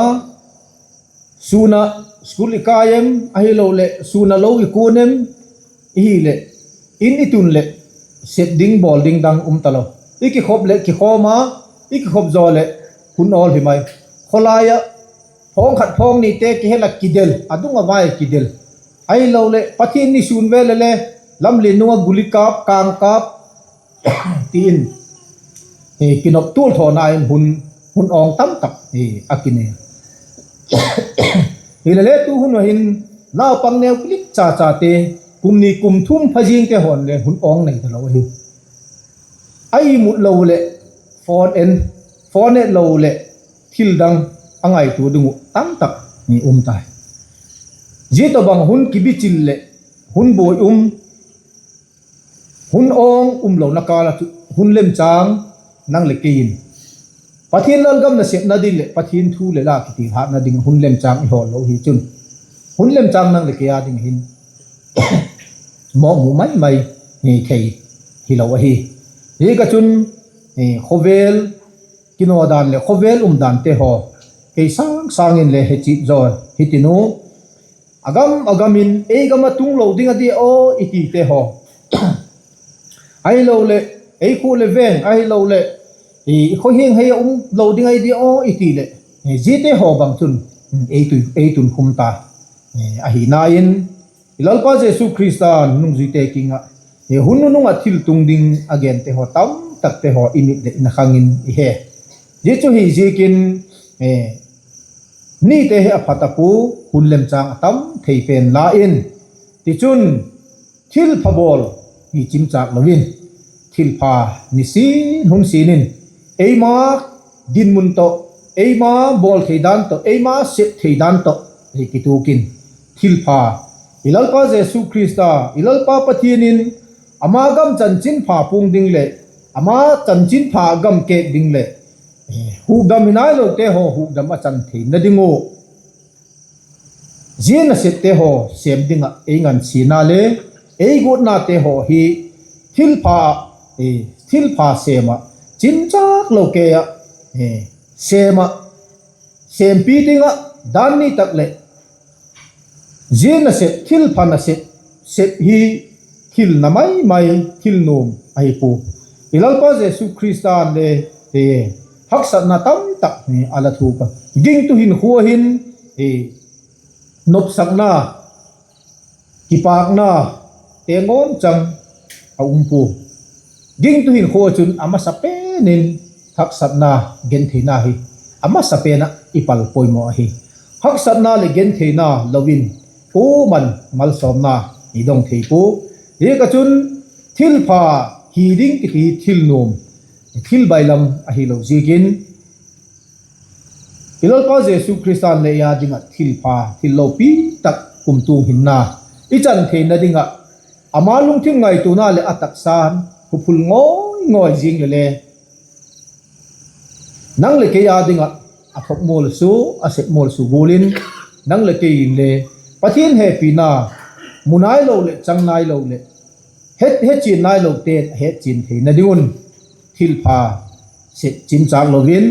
sûn ah school i kai em, ahiloleh sûn ah lo i kuan em, i hileh, in i tun leh sep ding bawl ding dang um talo. I kikhop leh kikhawm a, i kikhop zaw leh hun awl hi mai. Khawlai ah phawng khat phawng nite kihel ah kidel, a dung a vai ah kidel, ahiloleh Pathian ni sûn vel le le, lamlian nung ah guli kâp, kâng kâp ti in, kinop tual thawna in hun, hun awng tamtak a kinei. Hilele tu hun a hin naupang neu kilik cha chate, kum ni kum thum pha zingte haw'n le hun awng nei talo ahi. A imut lo leh phone en, phone et lo leh thil dang a ngaitua ding uh tamtak um tai. Zia tawhbang hun kibichil leh hun buai um, hun awng um lona kâl ah chu hun lemchâng nang leh kei in Pathian lalgam nasepna ding leh Pathian thu leh la kitilhâtna ding ah hun lemchâng i hawl lo hi chun, hun lemchâng nang leh kei â ding hin mawkmu mai mai thei hilo ahi. Ziak ah chun khawvel kinawdan leh khawvel umdante haw kei sâng sâng in le hechian zaw hitiu. A gam a gam in ei gam ah tung lo ding a dia aw i tite haw, ahiloleh ei khua leh veng ahiloleh i khawhiang hei ah um lo ding ahi dia aw i ti leh, ziate haw bang chun ei tun khum ta. Ahina in i Lalpa Jesu Khrista'n nungzuite kiang ah hun nunung ah thil tung ding a gente haw tamtakte haw i mit leh i nakhang in i he. Zia chu hi ziakin nite hi a pha ta pua, hun lemchâng a tam thei pen la in, tichun thilpha bawl hi chimchâk lo in, thilpha nisin hun sin in eima dinmun tawh, eima bawl thei dan tawh, eima sep thei dan tawh hi kituak in, thilpha, i Lalpa Jesu Khrista, i Lalpa Pathian in ama gam chanchinpha puang ding leh ama chanchinpha gam kêk ding leh hukdam hi nailote haw hukdam a chan theina ding uh zia nasepte haw sêm ding ah ei ngansiana le ei guatnate haw hi thilpha, thilpha sêm ah, chimchâk lo kei ah, sêm ah, sêmpi ding ah dan ni tak leh zia nasep, thilpha nasep, sep hi thil na mai mai, thil nuam ahi pua. I Lalpa Jesu Khrista'n le haksatna tamtak a la thuak a, gingtu hinkhua hin nopsakna, kipâkna te ngawn chang a um pua. Gingtu hinkhua chun a masa pen in haksatna, gentheina hi a masa pen ah i pal poimaw ahi. Haksatna leh gentheina lo in kuama'n malsawmna i dong thei pua. Ziak ah chun thilpha hi ding kiti thil nuam, thil bailam ahilo ziakin i Lalpa Jesu Khrista'n le ei â ding ah thilpha, thil lopi tak kumtuang hinna i chan theina ding ah ama lungthim ngaituana leh a taksa'n huphul ngawi ngawi zing le le nang leh kei â ding ah a thok mual su, a sep mual su gual in, nang leh kei in le Pathian hepina mu nailo leh chang nailo leh hechian nailote'n a hetchian theina ding un thilpha sep chimchâk lo in,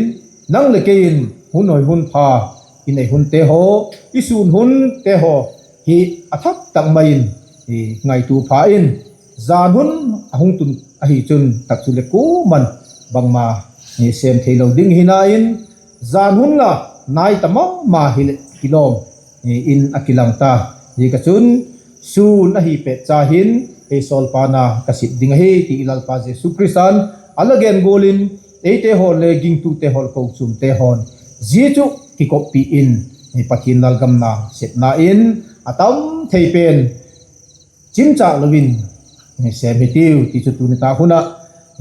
nang leh kei in hun hoi hun pha i nei hunte haw, i sûn hunte haw hi a thak tak mai in ngaitua pha in, jan hun a hung tun ahi chun tak chu leh kuama'n bangma sêm theilo ding hina in, jan hun la nai ta ma ma hileh kilawm in a kilang ta. Ziak ah chun sûn ahi pet cha hin ei sawlpana ka sep ding ahi ti i Lalpa Jesu Khrista'n a la gen gual in, eite haw le gingtute haw, kochuamte haw'n zia chu kikoppi in Pathian lalgam nasepna in a tam thei pen chimchâk lo in sêm hitiu ti chu tuni tak hun ah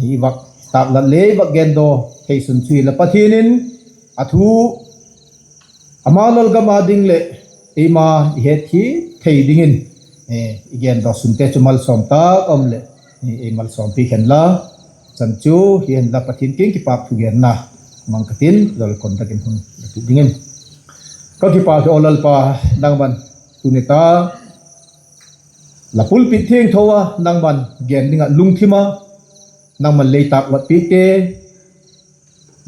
i vak tâklat le i vak gendaw theisun chu hile Pathian in a thu ama lalgam â ding leh eima i hetthiam thei dingin i gendaw sunte chu malsawm tak a um leh ei malsawmpi khen la. Chan chu hi hen la, Pathian kiang kipâk thugenna mang ka tin, zol kon tak in hun la tut dingin ka kipâk hi aw Lalpa, nangma'n tuni tak la pulpit thiangtho ah nangma'n gen ding ah lungthim a, nangma'n lei tâklat piakte,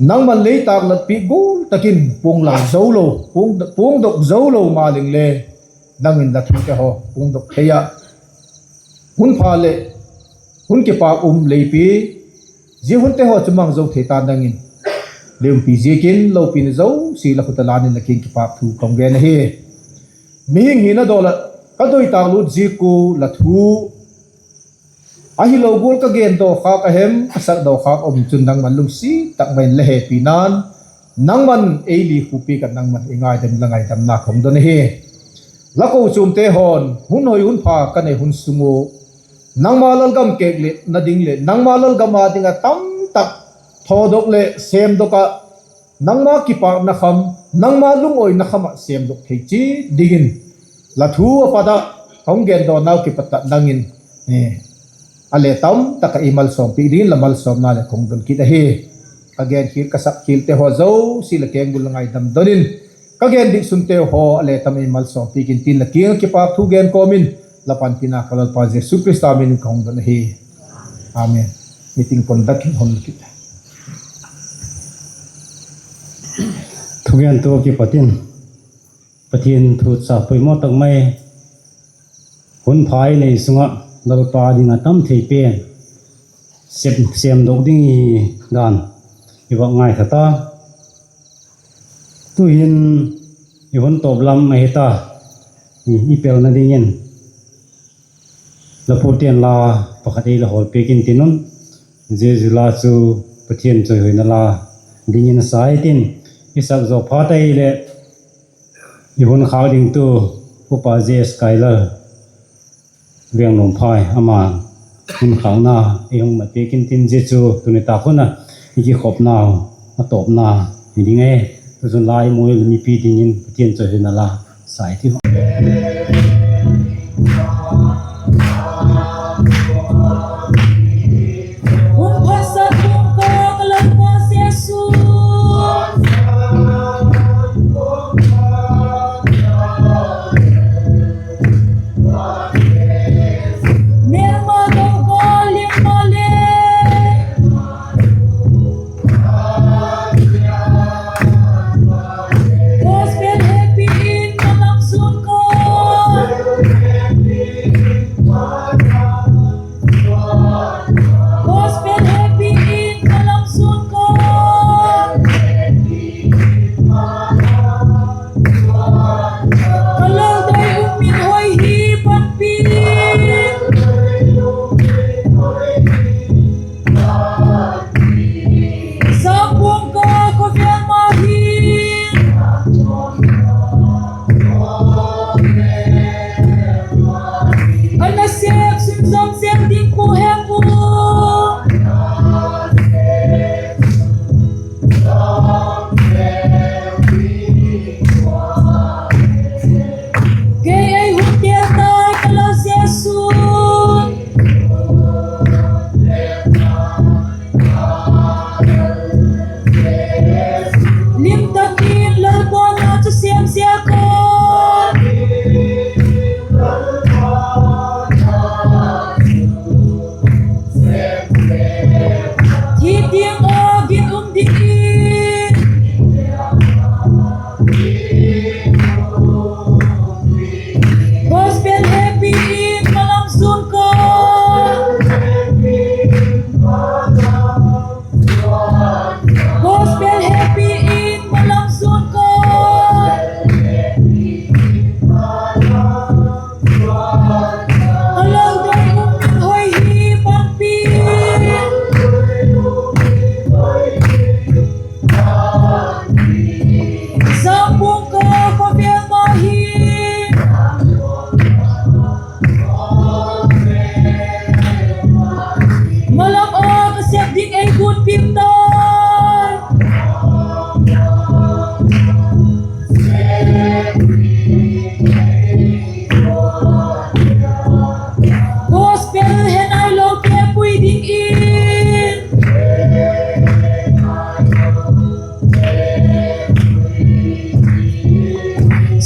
nangma'n lei tâklat piak gual tak in puanglang zo lo, puang, puangdok zo lo ma leng le, nang in la thute haw puangdok thei ah, hun pha leh hun kipâk um lei pia, zia hunte haw chu mang zo thei ta'n dingin lei umpi ziakin lopina zosia la khut ah lân in la kiang kipâk thu ka hung gen ahi. Mihing hina dawl ah ka doi tâk lût ziak ua la thu ahilo gual ka gendaw khâk a hem, ka sakdaw khâk um chun nangma'n lungsiat tak mai in la hepina'n Nangma'n ei likhu piak ah nangma'n ei ngaidam, la ngaidamna ka hung don ahi. La kochuamte haw'n hun hoi hun pha ka nei hun sung u, nangma lalgam kêk leh na ding leh nangma lalgam a ding ah tamtak thawdok leh sêmdok ah, nangma kipâkna kham, nangma lungawina kham ah sêmdok thei chiat dingin la thu a pat ah ka hung gen dawnau kipat ah nang in a le tamtak ah ei malsawm piak dingin la malsawmna leh ka hung don kit ahi. Ka gen khial ka sak khialte haw zosia la kengbul la ngaidam don in, ka gen dik sunte haw a le tam ei malsawm piak intin, la kiang ah kipakthu gen kawm in, la panpina ka Lalpa Jesu Khrista min in ka hung don ahi. Amen. Meeting conduct in hon kit. Thugentu kipat in Pathian thu cha poimaw tak mai, hun pha i nei sung ah Lalpa ding ah tam thei pen sêm, sêmdok ding i hi dan i vak ngaitha ta. Tu'hin i hun tawp lam ahi ta, i, i pelna dingin la pute'n la pakhat ei la hawl piak intin un, zia zia la chu Pathian chawihoina la dingin a sa intin, i sak zawk phat ahileh i hun khâk dingtu Upa J S Kailal Vengnuamphai, ama'n hun khâkna ei hung mat piak intin, zia chu tuni tâk hun ah i kikhopnau a tawpna hi ding ahi. Tuchun la i mu leh mipi dingin Pathian chawihoina la sa i ti. Gospel happy in ka lam sun ko. Ka lal doi um min hoi hi panpi. Sângpuang ka khawvel ma hi. A nasep sim zom sem ding pu hem u. Kei ei hun tel tai ka Lal Jesu. Lim tak in Lalpa na chu sem sia ko. Thi tiang a gin um dingin. Gospel happy in ka lam sun ko. Gospel happy in ka lam sun ko. Ka lal doi um min hoi hi panpi. Sângpuang ka khawvel ma hi. Malam a ka sep ding ei gun piak tai. Gospel he nai lo te pui dingin.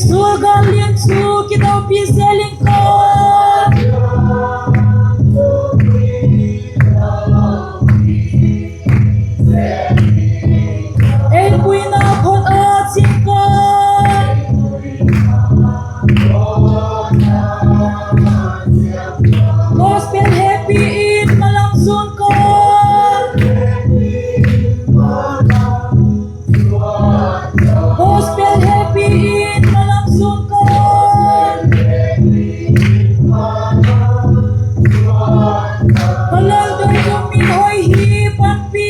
Sul gal lian chu kidawpi zel in ko. Ei puina phot a ching ko. Gospel happy in malam sun ko. Gospel happy in malam sun ko. Ka lal doi um min hoi hi panpi.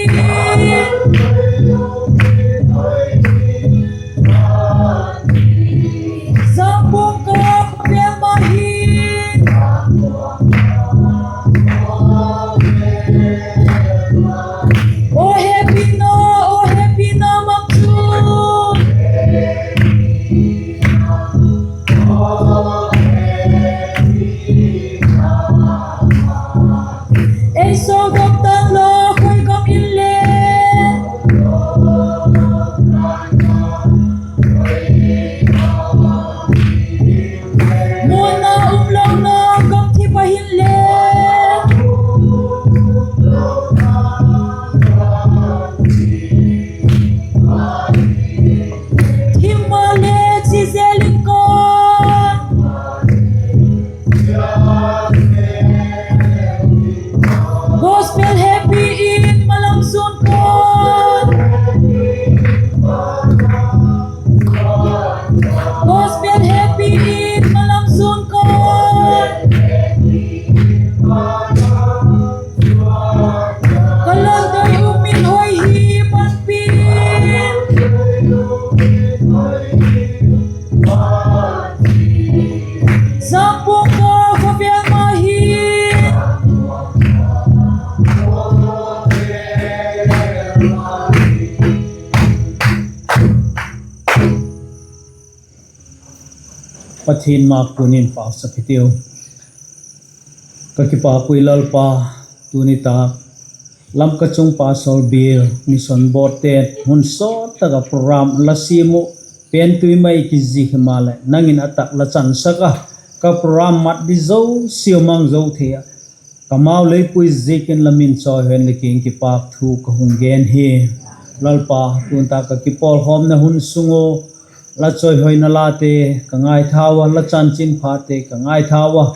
Pathian ma puan in pauchap hitiu. Ka kipâk ui Lalpa, tuni tak Lamka Chung Pastor Bial Mission Boardte hun sawt tak ah program la siam uh, pen tui mai kizik himaleh nang in a tak la chansak a, ka program mat di zosiau mang zo thei ah, ka mau lei pui ziakin la min chawihoina kiang kipâk thu ka hung gen hi. Lalpa, tuni tak ka kipawlkhawmna hun sung ua la chawihoina late ka ngaithau a, la chanchinphate ka ngaithau a,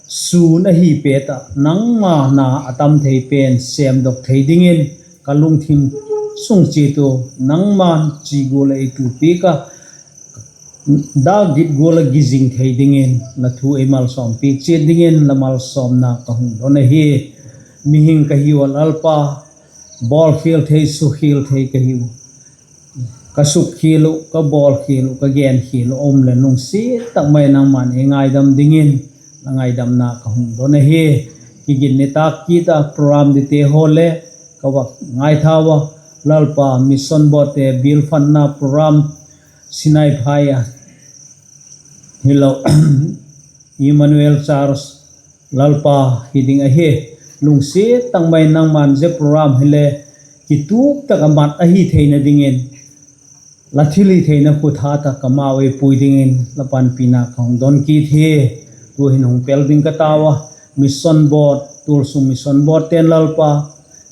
sûn ahi pet ah nangma na a tam thei pen sêmdok thei dingin ka lungthim sung chiat uh nangma'n chi gual ah ei tupiak a, dâk git gual ah gizing thei dingin la thu ei malsawmpiak chiat dingin la malsawmna ka hung don ahi. Mihing ka hiu a Lalpa, bawlkhial thei, sukhial thei ka hiu. Ka sukkhial uh, ka bawlkhial uh, ka genkhial uh a um leh lungsiat tak mai nangma'n ei ngaidam dingin la ngaidamna ka hung don ahi. Kiginni tâk kit a program dite haw le ka va ngaithau a, Lalpa, Mission Boardte bial phatna program Sinaiphai a hilo, Emmanuel Church, Lalpa, hi ding ahi. Lungsiat tak mai nangma'n zia program hile kitup tak ah mat ahi theina dingin la thilhitheina khut hat ah ka mau ei pui dingin la panpina ka hung don kit hi. Tu'hin hung pel ding ka tau a, Mission Board, tualsung Mission Boardte'n Lalpa,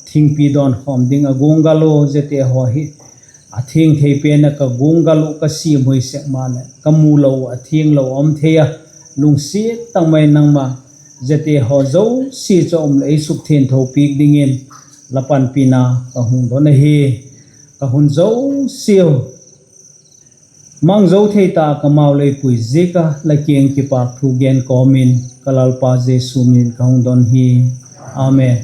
thingpi dawnkhawm ding a guanggal uh ziate haw hi a thiangthei pen ah ka guanggal uh ka siam hui sek maleh ka mu lo uh a thianglo a um thei a, lungsiat tak mai nangma ziate haw zosia chu um leh ei sukthiangtho piak dingin la panpina ka hung don ahi. Ka hun zosiau mang zo thei ta ka mau lei pui ziak a la kiang kipâk thu gen kawm in ka Lalpa Jesu min in ka hung don hi. Amen.